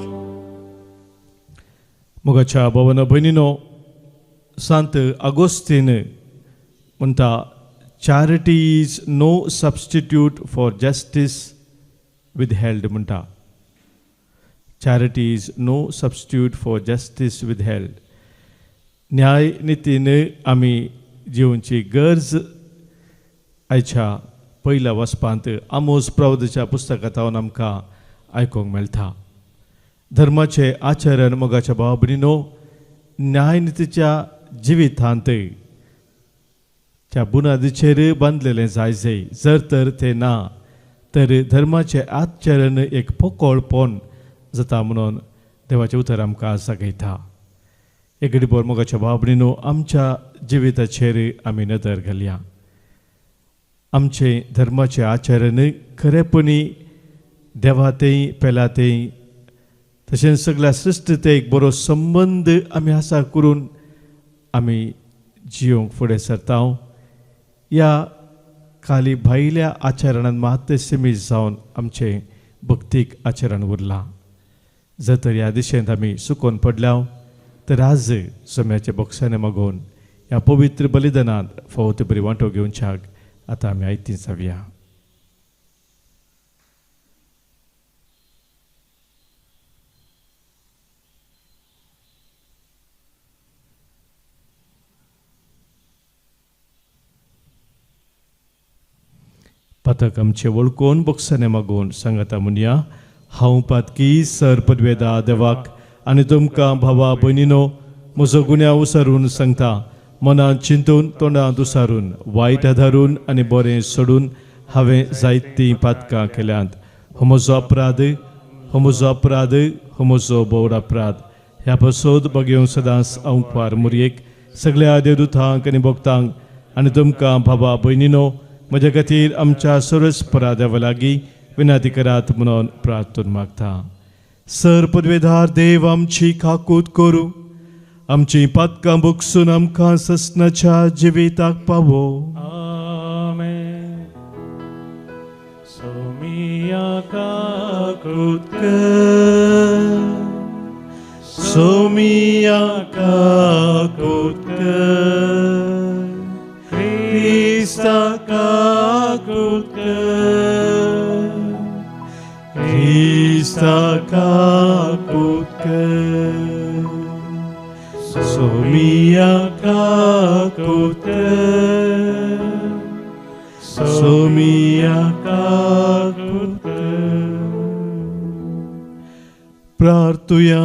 मोगाच्या भावानो भयणीनो, सांत आगोस्तीन म्हणटा, charity is no substitute for justice withheld. म्हणटा charity is no substitute for justice withheld. न्याय नितीन आमी जिवनची गरज आयच्या पयल्या वचपांत आमोस प्रवदच्या पुस्तकांत आमकां आयकूंक मेळटा. धर्माचे आचरण मोगाच्या भाव भयणीनो न्यायनितीच्या जिवितांत त्या बुनादीचेर बांदलेलें जाय जाय. जर तर तें ना तर धर्माचें आचरण एक पोकोळपण जाता म्हणून देवाचें उतर आमकां सांगयता. एक घडीभर मोगाच्या भाव भयणीनो आमच्या जिविताचेर आमी नदर घालया. आमचें धर्माचें आचरण खरेपणी देवातेय पेलातेय तशेंच सगळ्या सृश्टीते एक बरो संबंद आमी आसा करून आमी जियोंक फुडें सरता. ह्या खाली भायल्या आचरणान मात सिमीत जावन आमचें भक्तीक आचरण उरलां. जर तर ह्या दिशेंत आमी सुकोवन पडल्या तर आज सोम्याच्या बोक्साने मागोवन ह्या पवित्र बलिदानांत फावो ते बरी वांटो घेवच्याक आतां आमी आयती जावया. पातक आमचे वळखून बोगसणे मागून सांगाता म्हणया. हांव पातकी सर पदवेदा देवाक आनी तुमकां भावा भयणीनो म्हजो गुन्यांव उसारून सांगता. मनांत चिंतून तोंडांत उसारून वायट आधारून आनी बरें सोडून हांवें जायतीं पातकां केल्यांत. हो म्हजो अपराध, हो म्हजो अपराध, हो म्हजो बोड अपराध. ह्या पसोद बगेवन सदांच हांव कुवार मुरयेक सगळ्या देवदूतांक आनी भक्तांक आनी तुमकां भावा भयणीनो म्हज्या खातीर आमच्या सर्वेस्परा देवा लागीं विनंती करात म्हणून प्रार्थना मागता. सर पदवेधार देव आमची काकूत करूं, आमची पातकां भोगसून आमकां ससनाच्या जिविताक पावो. आमेन. सोमिया काकूत कर, सोमिया काकूत कर, क्रिस्ता काकूत कर, क्रिस्ता काकूत कर, सोमिया काकूत कर, सोमिया काकूत कर. प्रार्थुया.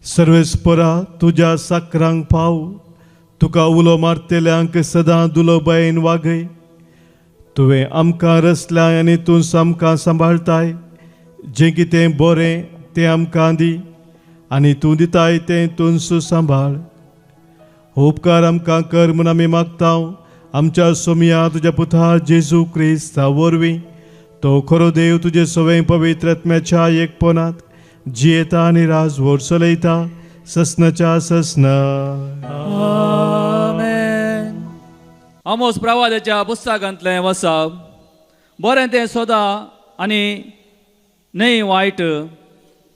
सर्वेस्परा तुज्या साकरांक पाव, तुका उलो मारतल्यांक सदां दुलोबायेन वागय. तुवें आमकां रचल्याय आनी तूं आमकां सांबाळटाय. जें कितें बरें तें आमकां दी आनी तूं दिताय तें तूंच सांबाळ. उपकार आमकां कर म्हूण आमी मागता आमच्या सोमिया तुज्या पुता जेजू क्रिस्ता वरवीं. तो खरो देव तुजे सवंय पवित्र आत्म्याच्या एकपणांत जियेता आनी राजवट चलयता ससनाच्या ससना. आमेन. आमोस प्रवादाच्या पुस्तकांतलें वसाप. बरें तें सोदा आनी न्हय वायट,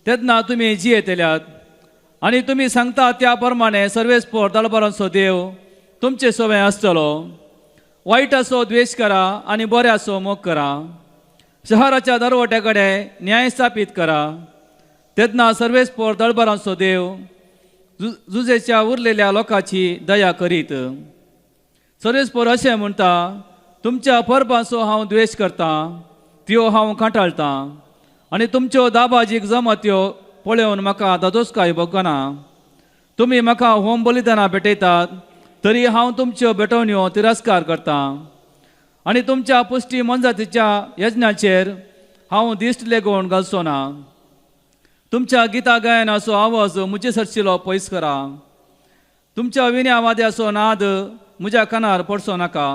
तेन्ना तुमी जियेतल्यात आनी तुमी सांगता त्या प्रमाणे सर्वेस्पोर दळबरांचो देव तुमचे सवंय आसतलो. वायटाचो द्वेश करा आनी बऱ्याचो मोग करा. शहराच्या दरवट्या कडेन न्याय स्थापीत करा. तेन्ना सर्वेस्पोर दळबरांचो देव जुजेच्या उरलेल्या लोकांची दया करीत. सर्वेस्पोर अशें म्हणटा, तुमच्या परबांचो हांव द्वेश करतां, त्यो हांव कांटाळटां आनी तुमच्यो दाबाजीक जमत्यो पळोवन म्हाका दादोसकाय भोगना. तुमी म्हाका होम बलिदानां भेटयतात तरी हांव तुमच्यो भेटवण्यो तिरस्कार करतां आनी तुमच्या पुश्टी मोनजातीच्या यज्ञाचेर हांव दिश्ट लेगून घालचो ना. तुमच्या गिता गायनाचो आवाज म्हजे सरशिलो पयस करा. तुमच्या विण्या वाद्याचो नाद म्हज्या कानार पडचो नाका.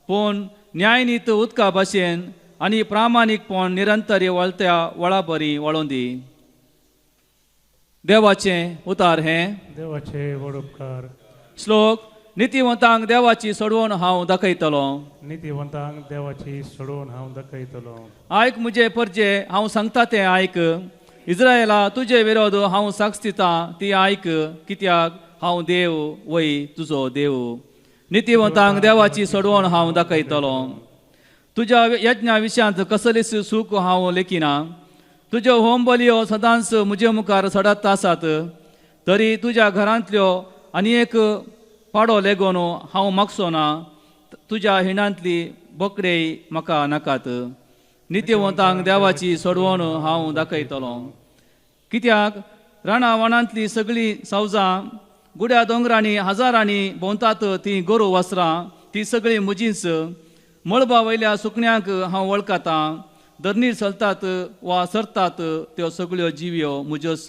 पूण न्यायनीत उदका भाशेन आनी प्रामाणीकपण निरंतर वळत्या वळा बरी वळोवन दी. देवाचें उतार हें. देवाचे व्हड उपकार. श्लोक. नितीवंतांक देवाची सोडवण हांव दाखयतलो. नितीवंतांक देवाची सोडोवन हांव दाखयतलो. आयक म्हजे परजे, हांव सांगता तें आयक. इस्रायला तुजे विरोध हांव साक्ष दिता ती आयक, कित्याक हांव देव वय तुजो देव. नितीवंतांक देवाची सोडवण हांव दाखयतलो. तुज्या यज्ञा विशयांत कसलीच सूख हांव लेखिना. तुज्यो होम बलयो सदांच म्हजे मुखार सडत आसात, तरी तुज्या घरांतल्यो आनी एक पाडो लेगून हांव मागचो ना. तुज्या हिणांतली बोकडेय म्हाका नाकात. नितीवंतांक देवाची सोडवण हांव दाखयतलो. कित्याक रानां वनांतली सगळीं सावजां गुड्या दोंगरांनी हजारांनी भोंवतात तीं गोरू वासरां ती सगळीं म्हजींच. मळबा वयल्या सुकण्यांक हांव वळखतां. धरणीर चलतात वा सरतात त्यो सगळ्यो जिव्यो म्हज्योच.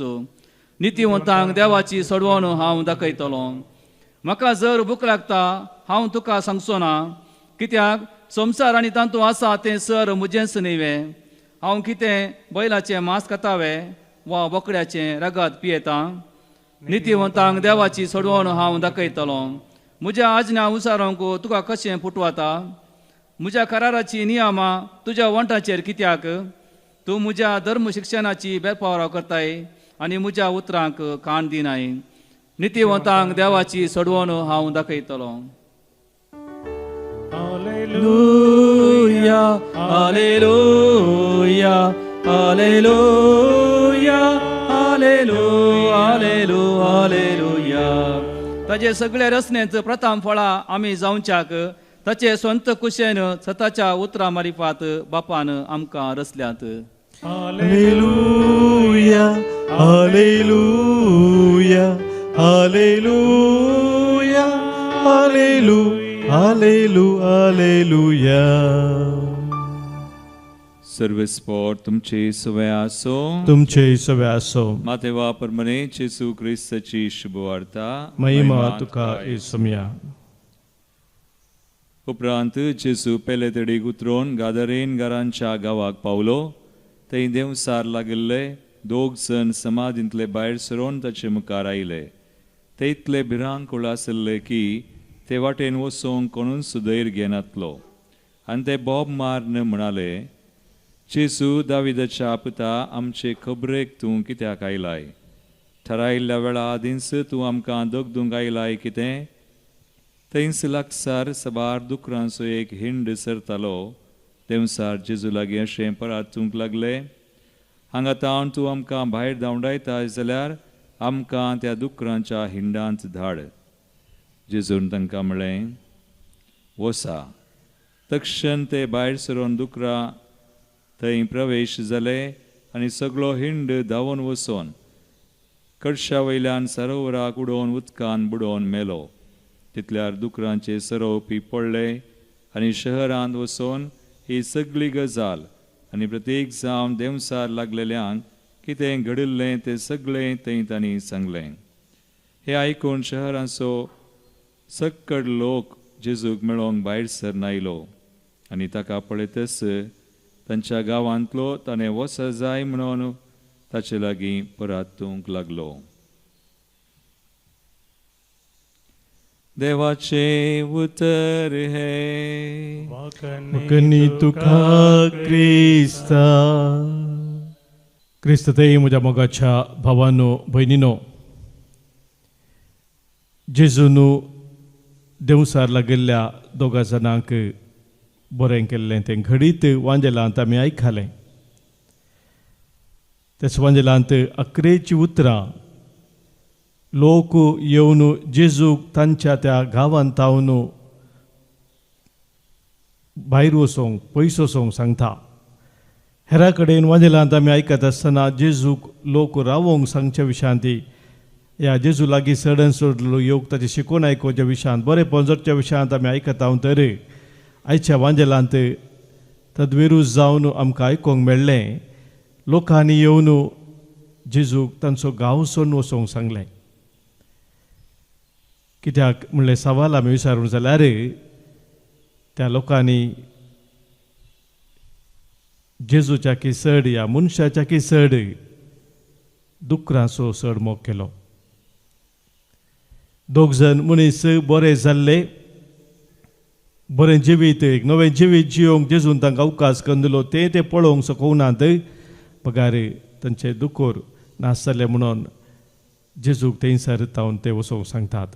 नितीवंतांक देवाची सोडवण हांव दाखयतलो. म्हाका जर भूक लागता हांव तुका सांगचो ना, कित्याक संवसार आनी तातूंत आसा तें सर म्हजेंच न्हय. हांव कितें बैलाचें मांस खातावे वा बोकड्याचें रगत पियेतां? नितीवंतांक देवाची सोडवण हांव दाखयतलो. म्हज्या आज्ञा उसारोंक तुका कशें पुटवाता? म्हज्या कराराची नियमां तुज्या वंठाचेर कित्याक? तूं म्हज्या धर्म शिक्षणाची बेरपावराव करताय आनी म्हज्या उतरांक कान दिनाय. नितीवंतांक देवाची सोडवण हांव दाखयतलो. Hallelujah, hallelujah, hallelujah, hallelujah, hallelujah. ताजे सगळे रचनेंत प्रथम फळां आमी जावच्याक ताचे स्वंत कुशेन सताच्या उतरां मारिफात बापान आमकां रचल्यात. Hallelujah, hallelujah, hallelujah, hallelujah, hallelujah. सर्वेस्पोर तुमचे सवे आसो, तुमचे सवे आसो. मातेवा परमने जेसू क्रिस्ताची शुभवार्ता. महिमा तुका येसुम्या. उपरांत जेसू पेले तडीक उतरून गादरेन घरांच्या गांवाक पावलो. थंय देंवसार लागिल्ले दोग जण समाधींतले भायर सरून ताचे मुखार आयले. ते इतले भिरांकूळ आशिल्ले की ते वाटेन वचूंक कोणूच धैर्य घेनातलो. आनी ते बोब मारून म्हणाले, जेजू दाविदाच्या पुता, आमचे खबरेक तूं कित्याक आयलाय? थारायल्ल्या वेळा आदींच तूं आमकां दगदूंक आयलाय कितें? थंयच लागसार सबार दुकरांचो एक हिंड सरतालो. देंवसार जेजू लागीं अशें परातूंक लागले, हांगा तावन तूं आमकां भायर धांवडायता जाल्यार आमकां त्या दुकरांच्या हिंडांत धाड. जेजून तांकां म्हळें, वसा. तक्षण ते भायर सरून दुकरां थंय प्रवेश जाले आनी सगळो हिंड धांवून वचून कडशा वयल्यान सरोवराक उडोवन उदकान बुडोवन मेलो. तितल्यार दुकरांचे सरोवपी पडले आनी शहरांत वचून ही सगळी गजाल आनी प्रत्येक जावन देंवसार लागलेल्यांक कितें घडिल्लें तें सगळें थंय तांणी सांगलें. हें आयकून शहरांचो सक्कड लोक जेजूक मेळोवंक भायर सरन आयलो आनी ताका पळयतच तांच्या गांवांतलो ताणें वच जाय म्हणून ताचे लागीं परातूंक लागलो. देवाचें उतर हें. वाकणी तुका क्रिस्ता. क्रिस्त ते म्हज्या मोगाच्या भावानो भयणीनो, जेजून देंवसार लागिल्ल्या दोगा जाणांक बरें केल्लें तें घडीत वांजेलांत आमी आयकलें. त्याच वांजेलांत अकरेची उतरां लोक येवन जेजूक तांच्या त्या गांवांत तावन भायर वचोंक पयस वचोंक सांगता. हेरा कडेन वांजेलांत आमी आयकत आसतना जेजूक लोक रावोंक सांगच्या विशयांत ह्या जेजू लागीं चडन चड योग ताचें शिकोवन आयकुच्या विशयांत बरें पंजरच्या विशयांत आमी आयकता हांव तर आयच्या वांजेलांत तद्विरूज जावन आमकां आयकूंक मेळ्ळें लोकांनी येवन जेजूक तांचो गांव सोडून वचोंक सांगलें. कित्याक म्हणलें सवाल आमी विचारून जाल्यार त्या लोकांनी जेजूच्या की चड ह्या मनशाच्या की चड दुकरांचो चड मोग केलो. दोग जण मनीस बरे जाल्ले, बरें जिवीत एक नवें जिवीत जियोंक जेजून तांकां अवकाश करून दिलो. ते ते पळोवंक शकनात बगार तांचे दुकोर नासले म्हणून जेजूक थंयसर तावन ते वचोंक सांगतात.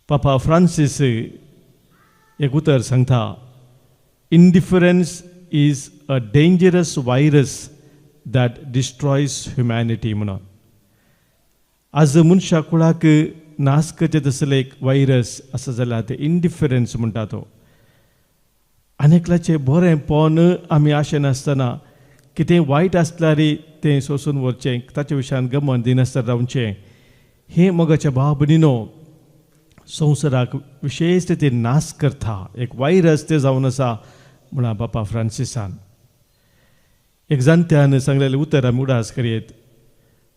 पापा फ्रांसीस एक उतर सांगता, indifference is a dangerous virus that destroys humanity म्हणून. आज मनशा कुळाक नाश करचें तसलें एक व्हायरस आसा जाल्यार तें इंडिफरन्स म्हणटा तो. आनी एकल्याचें बरें पोन आमी आशेन आसतना कितें वायट आसल्यार तें सोंसून व्हरचें, ताच्या विशयान गमन दिनासतना रावचें, हें मोगाच्या भाव भयणीनो संवसाराक विशेश ते नाश करता, एक व्हायरस तें जावन आसा म्हणा बापा फ्रांसिसान. एक जाणट्यान सांगलेलें उतर आमी उडास करयेत.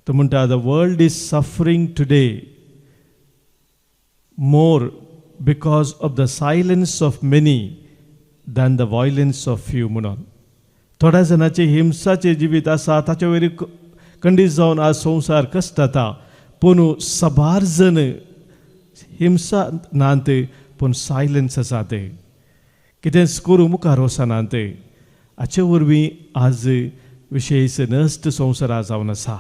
तो म्हणटा, the world is suffering today more because of the silence of many than the violence of few म्हणून. थोड्या जाणांचें हिंसाचें जिवीत आसा ताचे वयर खंडीत जावन आज संवसार कश्टता, पूण साबार जण हिंसा नात पूण सायलन्स आसा, ते कितेंच करूं मुखार वचनात. हाचे वरवीं आज विशेश नश्ट संवसारा जावन आसा.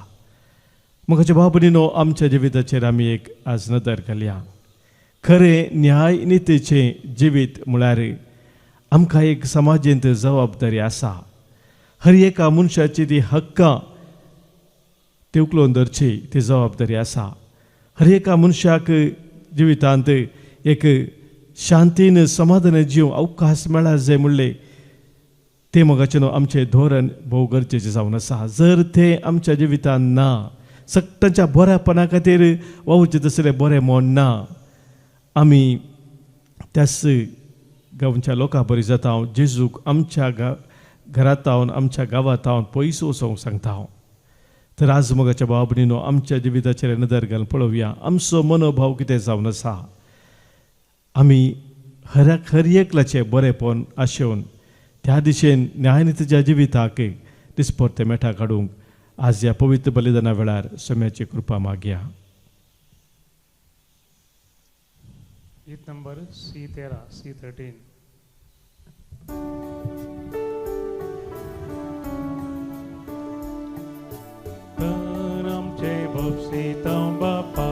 मोगाचे भाव भयणीनो, आमच्या जिविताचेर आमी एक आज नदर घालया. खरें न्याय नितीचें जिवीत म्हळ्यार आमकां एक समाजेंत जबाबदारी आसा. हर एका मनशाची ती हक्कां ती उखलून धरची ती जबाबदारी आसा. हर एका मनशाक जिवितांत एक शांतीन समाधान जीव अवकाश मेळा जाय म्हणले ते मोगाचें न्हू आमचें धोरण भोव गरजेचें जावन आसा. जर तें आमच्या जिवितान ना, सगळ्यांच्या बऱ्यापणा खातीर वावुरचें तसलें बरें मन ना, आमी त्याच गांवच्या लोकां बरी जाता. हांव जेजूक आमच्या घरांत हांव आमच्या गांवांत हांव पयस वचोंक सांगता हांव. तर आज मोगाच्या भाव भयणीनो आमच्या जिविताचेर नदर घालून पळोवया आमचो मनोभाव कितें जावन आसा. आमी हर एकल्याचें बरेंपण आशेवन त्या दिशेन न्यायनितीच्या जिविताक दिसपट्टे मेठा काडूंक आज ह्या पवित्र बलिदाना वेळार सम्याची कृपा मागया. गीत नंबर C13 C13. तर आमचे भोपसितां बापा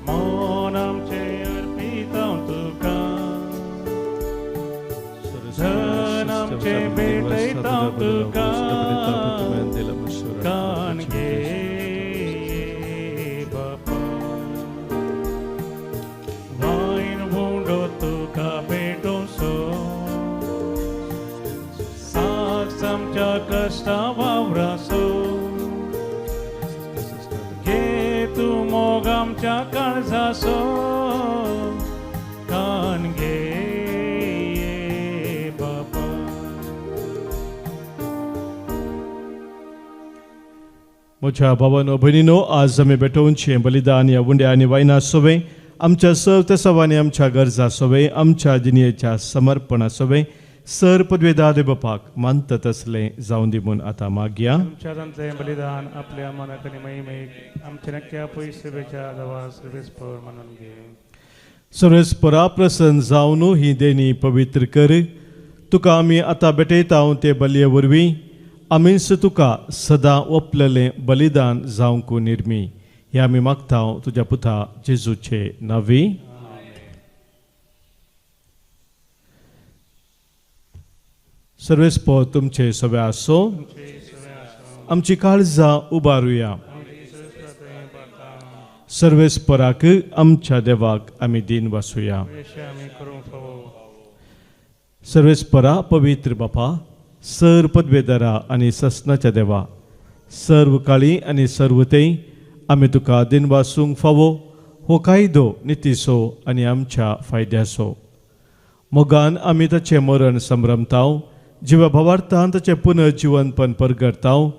मन आमचे अर्पितां तुका, धन आमचे भेटयतां तुका, कान घे बापा वायन उंडो तुका भेटोसो, साक्ष आमच्या कश्टा वावरासो, घे तूं मोग आमच्या काळजासो, कान घे बापा. म्हज्या भावानो भयणीनो आज आमी भेटोवचें बलिदान ह्या उंड्या आनी वायना सोवें आमच्या सव तसवांनी आमच्या गरजा सोवें आमच्या जिणेच्या समर्पणा सोवें सर पदवेदार बापाक मानता तसलें जावन दी म्हूण आतां मागया. आमच्या तांतलें बलिदान आपल्या मनाक आनी महिमेक आमच्या नक्क्या पयस सेवेच्या देवा सर्वेस्पर मानून घे. सर्वेस्परा प्रसन्न जावन ही देणी पवित्र कर, तुका आमी आतां भेटयता ते बलये वरवीं आमीच तुका सदां ओपलेलें बलिदान जावंक निर्मी हें आमी मागता तुज्या पुता जेजूचे नांवी. सर्वेस्पर तुमचे सगळे आसो. आमची काळजां उबारुया. सर्वेस्पराक आमच्या देवाक आमी दीन वासूया. सर्वेस्परा पवित्र बापा सर पदवेदारा आनी ससनाच्या देवा सर्व काळी आनी सर्वतेय आमी तुका दीन वासूंक फावो हो कायदो नितीचो आनी आमच्या फायद्याचो. मोगान आमी ताचें मरण संभ्रमताव, जिवा भावार्थान ताचें पुनर्जिवनपण परगडताव,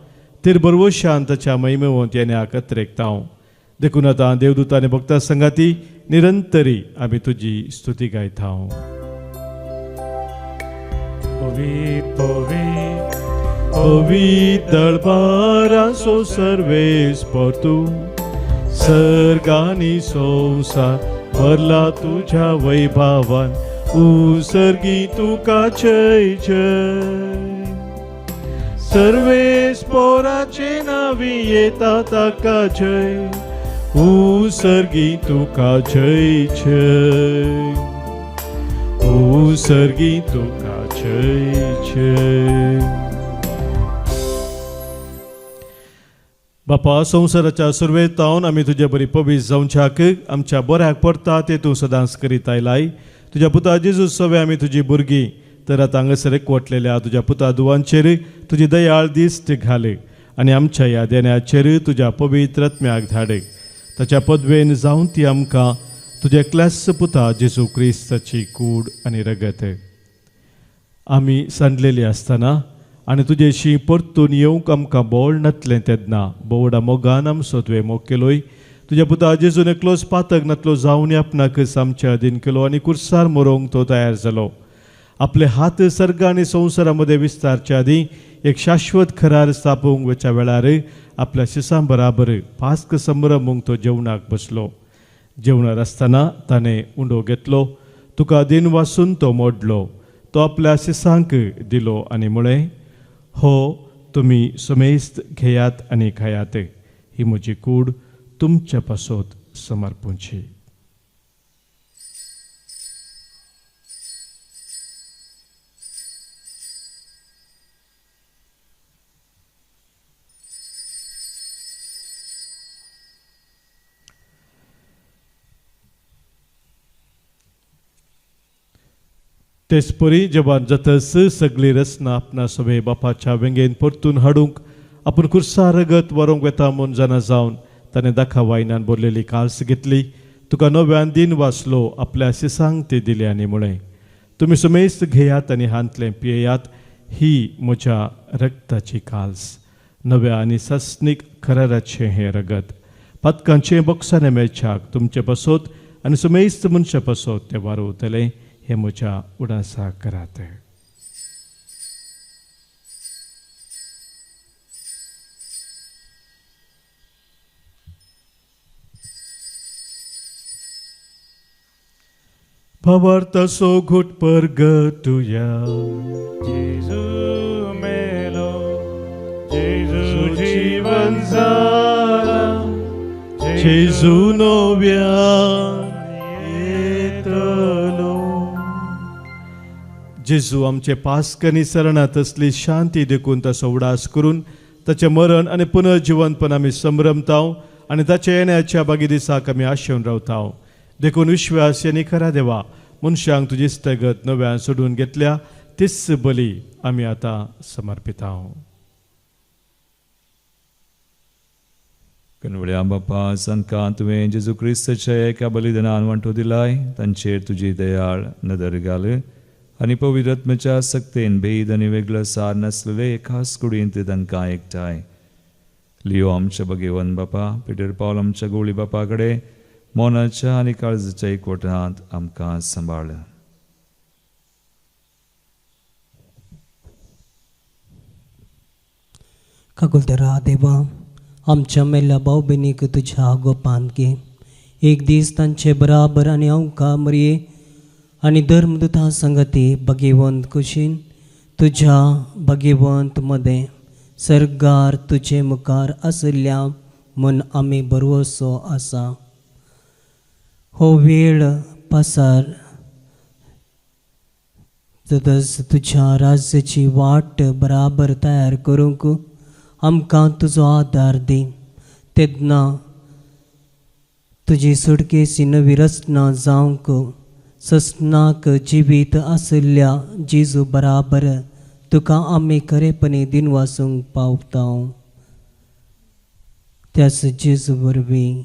तेर बरवशान ताच्या महिमेवंत येण्याक अत्रेकताव. देखून आतां देवदूत आनी भक्ता संगाती निरंतरी आमी तुजी स्तुती गायताव. पवित्र पवित्र दळबाराचो सर्वेस्पर तूं, सर्गानी संवसार भरला तुज्या वैभावान, उसर्गी तुका जय जय. सर्वेस्पराचे नांवी येता ताका जय, उसर्गी तुका जय जय, उसर्गी तुका जय जय. बापा संवसाराच्या सुरवेतावन आमी तुजे बरी पवीस जावच्याक आमच्या बऱ्याक पडटा ते तूं सदांच करीत आयलाय. तुज्या पुता जेजू सवे आमी तुजी भुरगीं, तर आतां हांगासर एकवटलेल्या तुज्या पुता दुवांचेर तुजी दयाळ दिश्ट घाले आनी आमच्या ह्या देण्याचेर तुज्या पवित्र आत्म्याक धाडे. ताच्या पदवेन जावन ती आमकां तुज्या एकल्याच पुता जेजू क्रिस्ताची कूड आनी रगत. आमी सांडलेली आसतना आनी तुजेशी परतून येवंक आमकां बोळ नातलें तेन्ना बोवडा मोगान आमचो तुवें मोग केलोय. तुज्या पुता जेजून एकलोच पातक नातलो जावन आपणाकच आमच्या अधीन केलो आनी कुर्सार मरोंक तो तयार जालो. आपले हात सर्ग आनी संवसारा मदें विस्तारच्या आदीं एक शाश्वत खरार स्थापूंक वच्या वेळार आपल्या शिसां बराबर पास्क संभ्रमूंक तो जेवणाक बसलो. जेवणार आसतना ताणें उंडो घेतलो, तुका दीन वासून तो मोडलो, तो आपल्या शिसांक दिलो आनी म्हळें, हो तुमी समेस्त घेयात आनी खायात, ही म्हजी कूड तुमच्या पासत समर्पूंची. तेचपरी जेवान जातस सगळी रचना आपणा सवे बापाच्या वेंगेन परतून हाडूंक आपूण खुर्सा रगत वरोवंक वेता म्हूण जाणा जावन ताणें दाखा वायनान भरलेली काल्स घेतली. तुका नव्यान दिन वाचलो आपल्या शिसांक ती दिली आनी म्हळें, तुमी सुमेस्त घेयात आनी हांतलें पियेयात, ही म्हज्या रगताची काल्स, नव्या आनी सस्नीक कराराचें हें रगत, पातकांचें बोक्साने मेळच्याक तुमचे पासत आनी सुमेस्त मनशा पासत तें वारवतलें, हें म्हज्या उडासा करात. भावार्थाचो घोट परगटुया. जेजू मेलो, जेजू जीवन जाला, जेजू नव्यान येतलो. जेजू आमचे पास्कनी सरणात असली शांती देखून ताचो उडास करून ताचें मरण आनी पुनर्जिवनपण आमी संभ्रमताव आनी ताच्या येण्याच्या बागी दिसाक आमी आशेवन रावताव. देखून विश्वास आनी खरा देवा मनशांक तुजी इश्टागत नव्यान सोडून घेतल्या तीच बली आमी आतां समर्पिताव. कनवळ्या बापा, संकां तुवें जेजू क्रिस्ताच्या एका बलिदानान वांटो दिलाय, तांचेर तुजी दयाळ नदर घाल आनी पवित्र आत्म्याच्या सक्तेन भेद आनी वेगळो सार नासलेले खास कुडींत तांकां एकठांय. लियो आमच्या भगेवन बापा, पिटर पावल आमच्या गोळी बापा कडेन मोनाच्या आनी काळजाच्या एकवटांत आमकां सांबाळ. काकुलतरा देवा, आमच्या मेल्ल्या भाव भयणीक तुज्या गोपांत घे. एक दीस तांचे बराबर आनी आमकां मरये आनी धर्मदुतां संगती भगेवंत कुशीन तुज्या भगेवंत मदें सर्गार तुजे मुखार आशिल्ल्या म्हूण आमी भरवसो आसा. हो वेळ पासार तदस तुज्या राज्याची वाट बराबर तयार करूंक आमकां तुजो आदार दी. तेन्ना तुजी सुटकेची नवी रचना जावंक ससनाक जिवीत आशिल्ल्या जेजू बराबर तुका आमी खरेपणी दिनवासूंक पावता. त्याच जेजू वरवीं.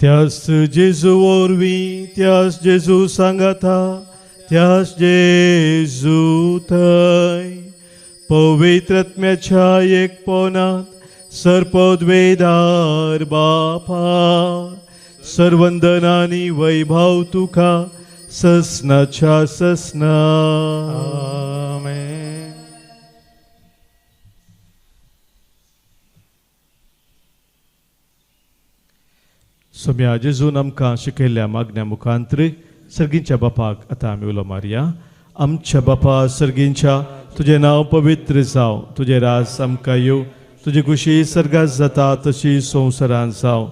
त्यास जेजू वरवीं, त्यास जेजू सांगाता, त्यास जेजू थंय पवित्र आत्म्याच्या एकपणांत सर्पद्वेदार बापा सर्वंदन आनी वैभव तुका ससनाच्या ससना. आमेन. सोम्या जेजून आमकां शिकयल्ल्या मागण्या मुखांतर सर्गींच्या बापाक आतां आमी उलो मारया. आमच्या बापा सर्गींच्या, तुजें नांव पवित्र जावं, तुजें राज आमकां येवं, तुजी खुशी सर्गात जाता तशी संवसारांत जावं.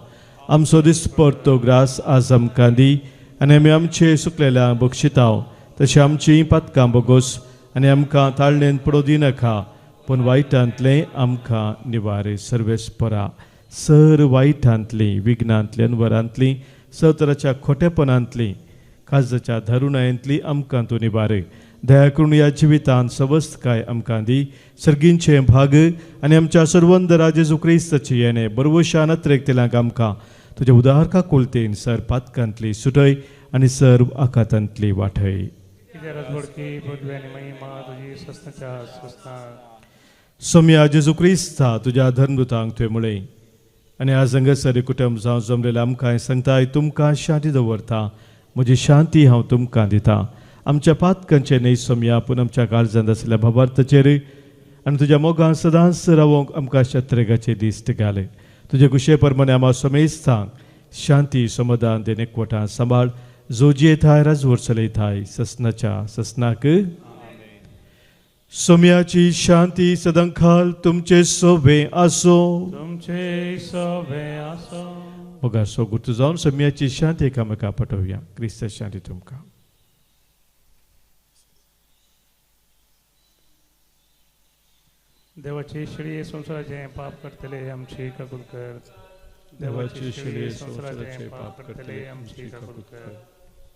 आमचो दिसपडतो ग्रास आज आमकां दी आनी आमी आमचे सुकलेल्या बक्षिताव तशें आमचीं पातकां बोगोस आनी आमकां ताळणेन पडोवं दिनाका, पूण वायटांतलें आमकां निवारे. सर्वेस्परा सर वायटांतलीं, विघ्नांतलीं, अनवरांतलीं, सतराच्या खोटेपणांतलीं, काजाच्या धारुणायेंतली आमकां तूं निवारे. दया करून ह्या जिवितांत सवस्तकाय आमकां दी. सर्गींचें भाग आनी आमच्या सर्वंदरा जेजू क्रिस्ताची येणें बरवशान अत्रेकतेल्यांक आमकां तुज्या उदार काकुळतेन सर पातकांतली सुटय आनी सर्व आकातांतली वाटय. सोम्या जेजू क्रिस्ता तुज्या धर्मदुतांक तुवें म्हळें आनी आज हांगासर कुटुंब जावं जमलेलें आमकां सांगताय, तुमकां शांती दवरता, म्हजी शांती हांव तुमकां दिता. आमच्या पातकांचें न्हय सोम्या, पूण आमच्या काळजांत आशिल्ल्या भावार्थाचेर आनी तुज्या मोगान सदांच रावोंक आमकां शत्रेगाचे दीस घाले. तुजे कुशे प्रमाणे आमा समेस्तांक शांती समाधान देणे एकवटान सांबाळ. जो जियेताय राजवट चलयताय ससनाच्या ससनाक. सोम्याची शांती सदांकाल तुमचे सोबे आसो. तुमचे सोबे आसो. मोगाचो गुर्तू जावन सोम्याची शांती एकामेका पटोवया. क्रिस्त शांती तुमकां. देवाची शिळये संवसाराचें पाप करतले आमची काकूत कर. देवाची शिळये संवसाराचें पाप करतले आमची काकूत कर.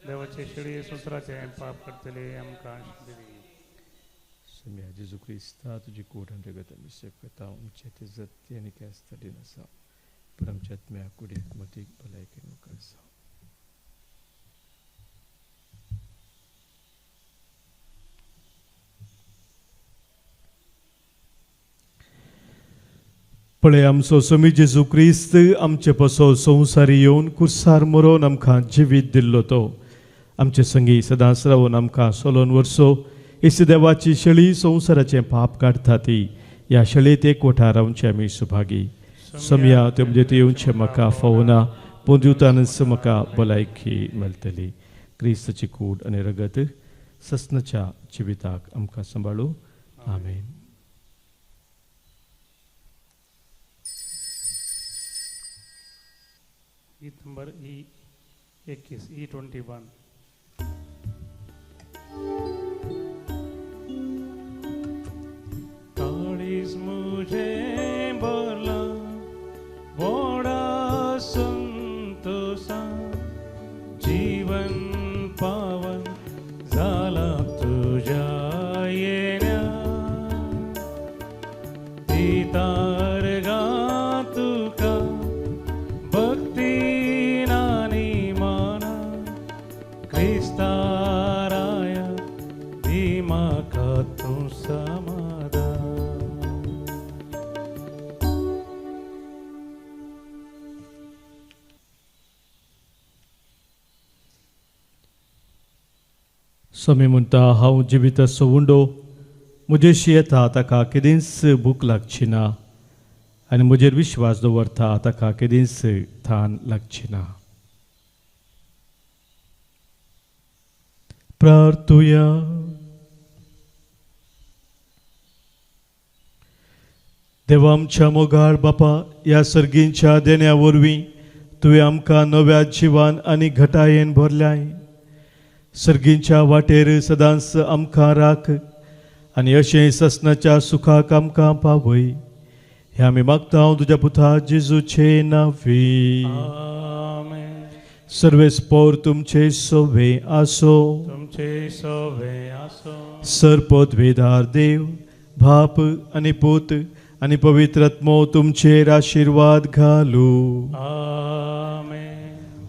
देवाची शिळये संवसाराचें पाप करतले आमकां शांती दी. स्वामी जेजू क्रिस्ता तुजी कूड आनी रगत आमी सेव करता. आमचे ते जत्ती आनी केस्त दिन आसा पूण आमच्या आत्म्या कुडीक मतीक भलायकेन मुखार जावं. पळय आमचो स्वामी जेजू क्रिस्त आमचे पसो संवसारी येवन कुर्सार मरोवन आमकां जिवीत दिल्लो तो आमचे संगी सदांच रावन आमकां सोलोवन वर्सो. येसू देवाची शेळी संवसाराचें पाप काडटा ती ह्या शेळेंत एक वठार रावचे आमी सुभागी. समया ते म्हणजे ते येवचें म्हाका फावना पूण दिवतानच म्हाका भलायकी मेळटली. क्रिस्ताची कूड आनी रगत ससनाच्या जिविताक आमकां सांबाळू. आमेन. गीत नंबर E21, E21. काळीज मुझे बोला वोडा संतोषा जीवन पावन झाला तुझ्या येण्या दितार गा तुका भक्ती नानी माना क्रिस्ताराया दी म्हाका तूं समाधान. स्वामी म्हणटा हांव जिवीत सवुंडो म्हजेशी येता ताका केदींच भूक लागची ना आनी म्हजेर विश्वास दवरता ताका केदींच थान लागची ना. प्रार्थुया. देवा आमच्या मोगाळ बापा, ह्या सर्गींच्या देण्या वरवीं तुवें आमकां नव्या जिवान आनी घटायेन भरल्याय. सर्गींच्या वाटेर सदांच आमकां राख आनी अशें ससनाच्या सुखाक आमकां पावय. हें आमी मागता तुज्या पुता जेजूचे नांवी. सर्वेस्पोर तुमचे सोवे आसो. तुमचे सोवे आसो. सर्पद्वेदार देव बाप आनी पूत आनी पवित्र आत्मो तुमचेर आशिर्वाद घालू. आमेन.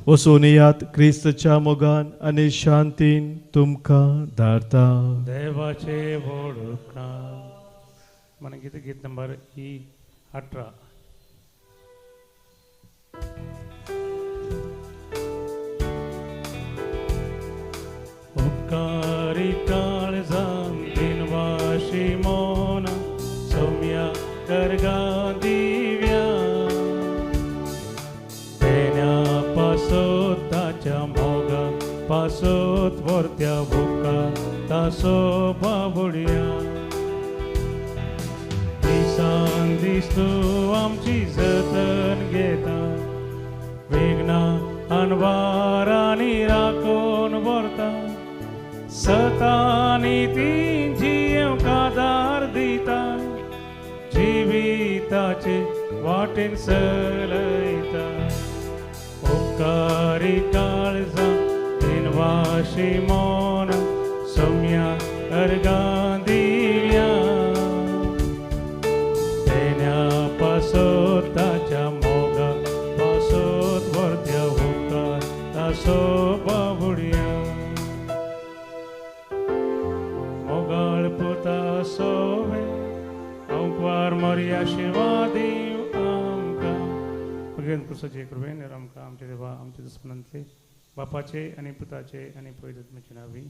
वचून येयात क्रिस्तच्या मोगान आनी शांतीन तुमकां धाडता. देवाचे व्हड उपकार. मन गीत गीत नंबर E18. उपकारी काळजान दिनवाशी मोना सौम्या करगा दिव्या देण्या पासोत ताच्या मोगा पासोत वर्त्या भुका तासो बाबुडया दिसान दीस तूं आमची जतन घेता विघ्ना अनवारांनी राखून व्हरता सतानी ती जियेवंक आदार दिता जिविताचे वाटेन चलयता. उपकारी काळजां दिनवाशी मोन सौम्या अर्गां दिव्या देण्या पासोत ताच्या मोगा पासोत वर्त्या उपकार तासो बाबुडया मोगाळ पुता सोवे अंकवार मरी आशिर्वाद दीव आमकां. भगवंत क्रिस्ताचे कृपेन आमकां आमच्या देवा आमच्या दुस्मनांतले बापाचे आनी पुताचे आनी पवित्र आत्म्याचे नांवी.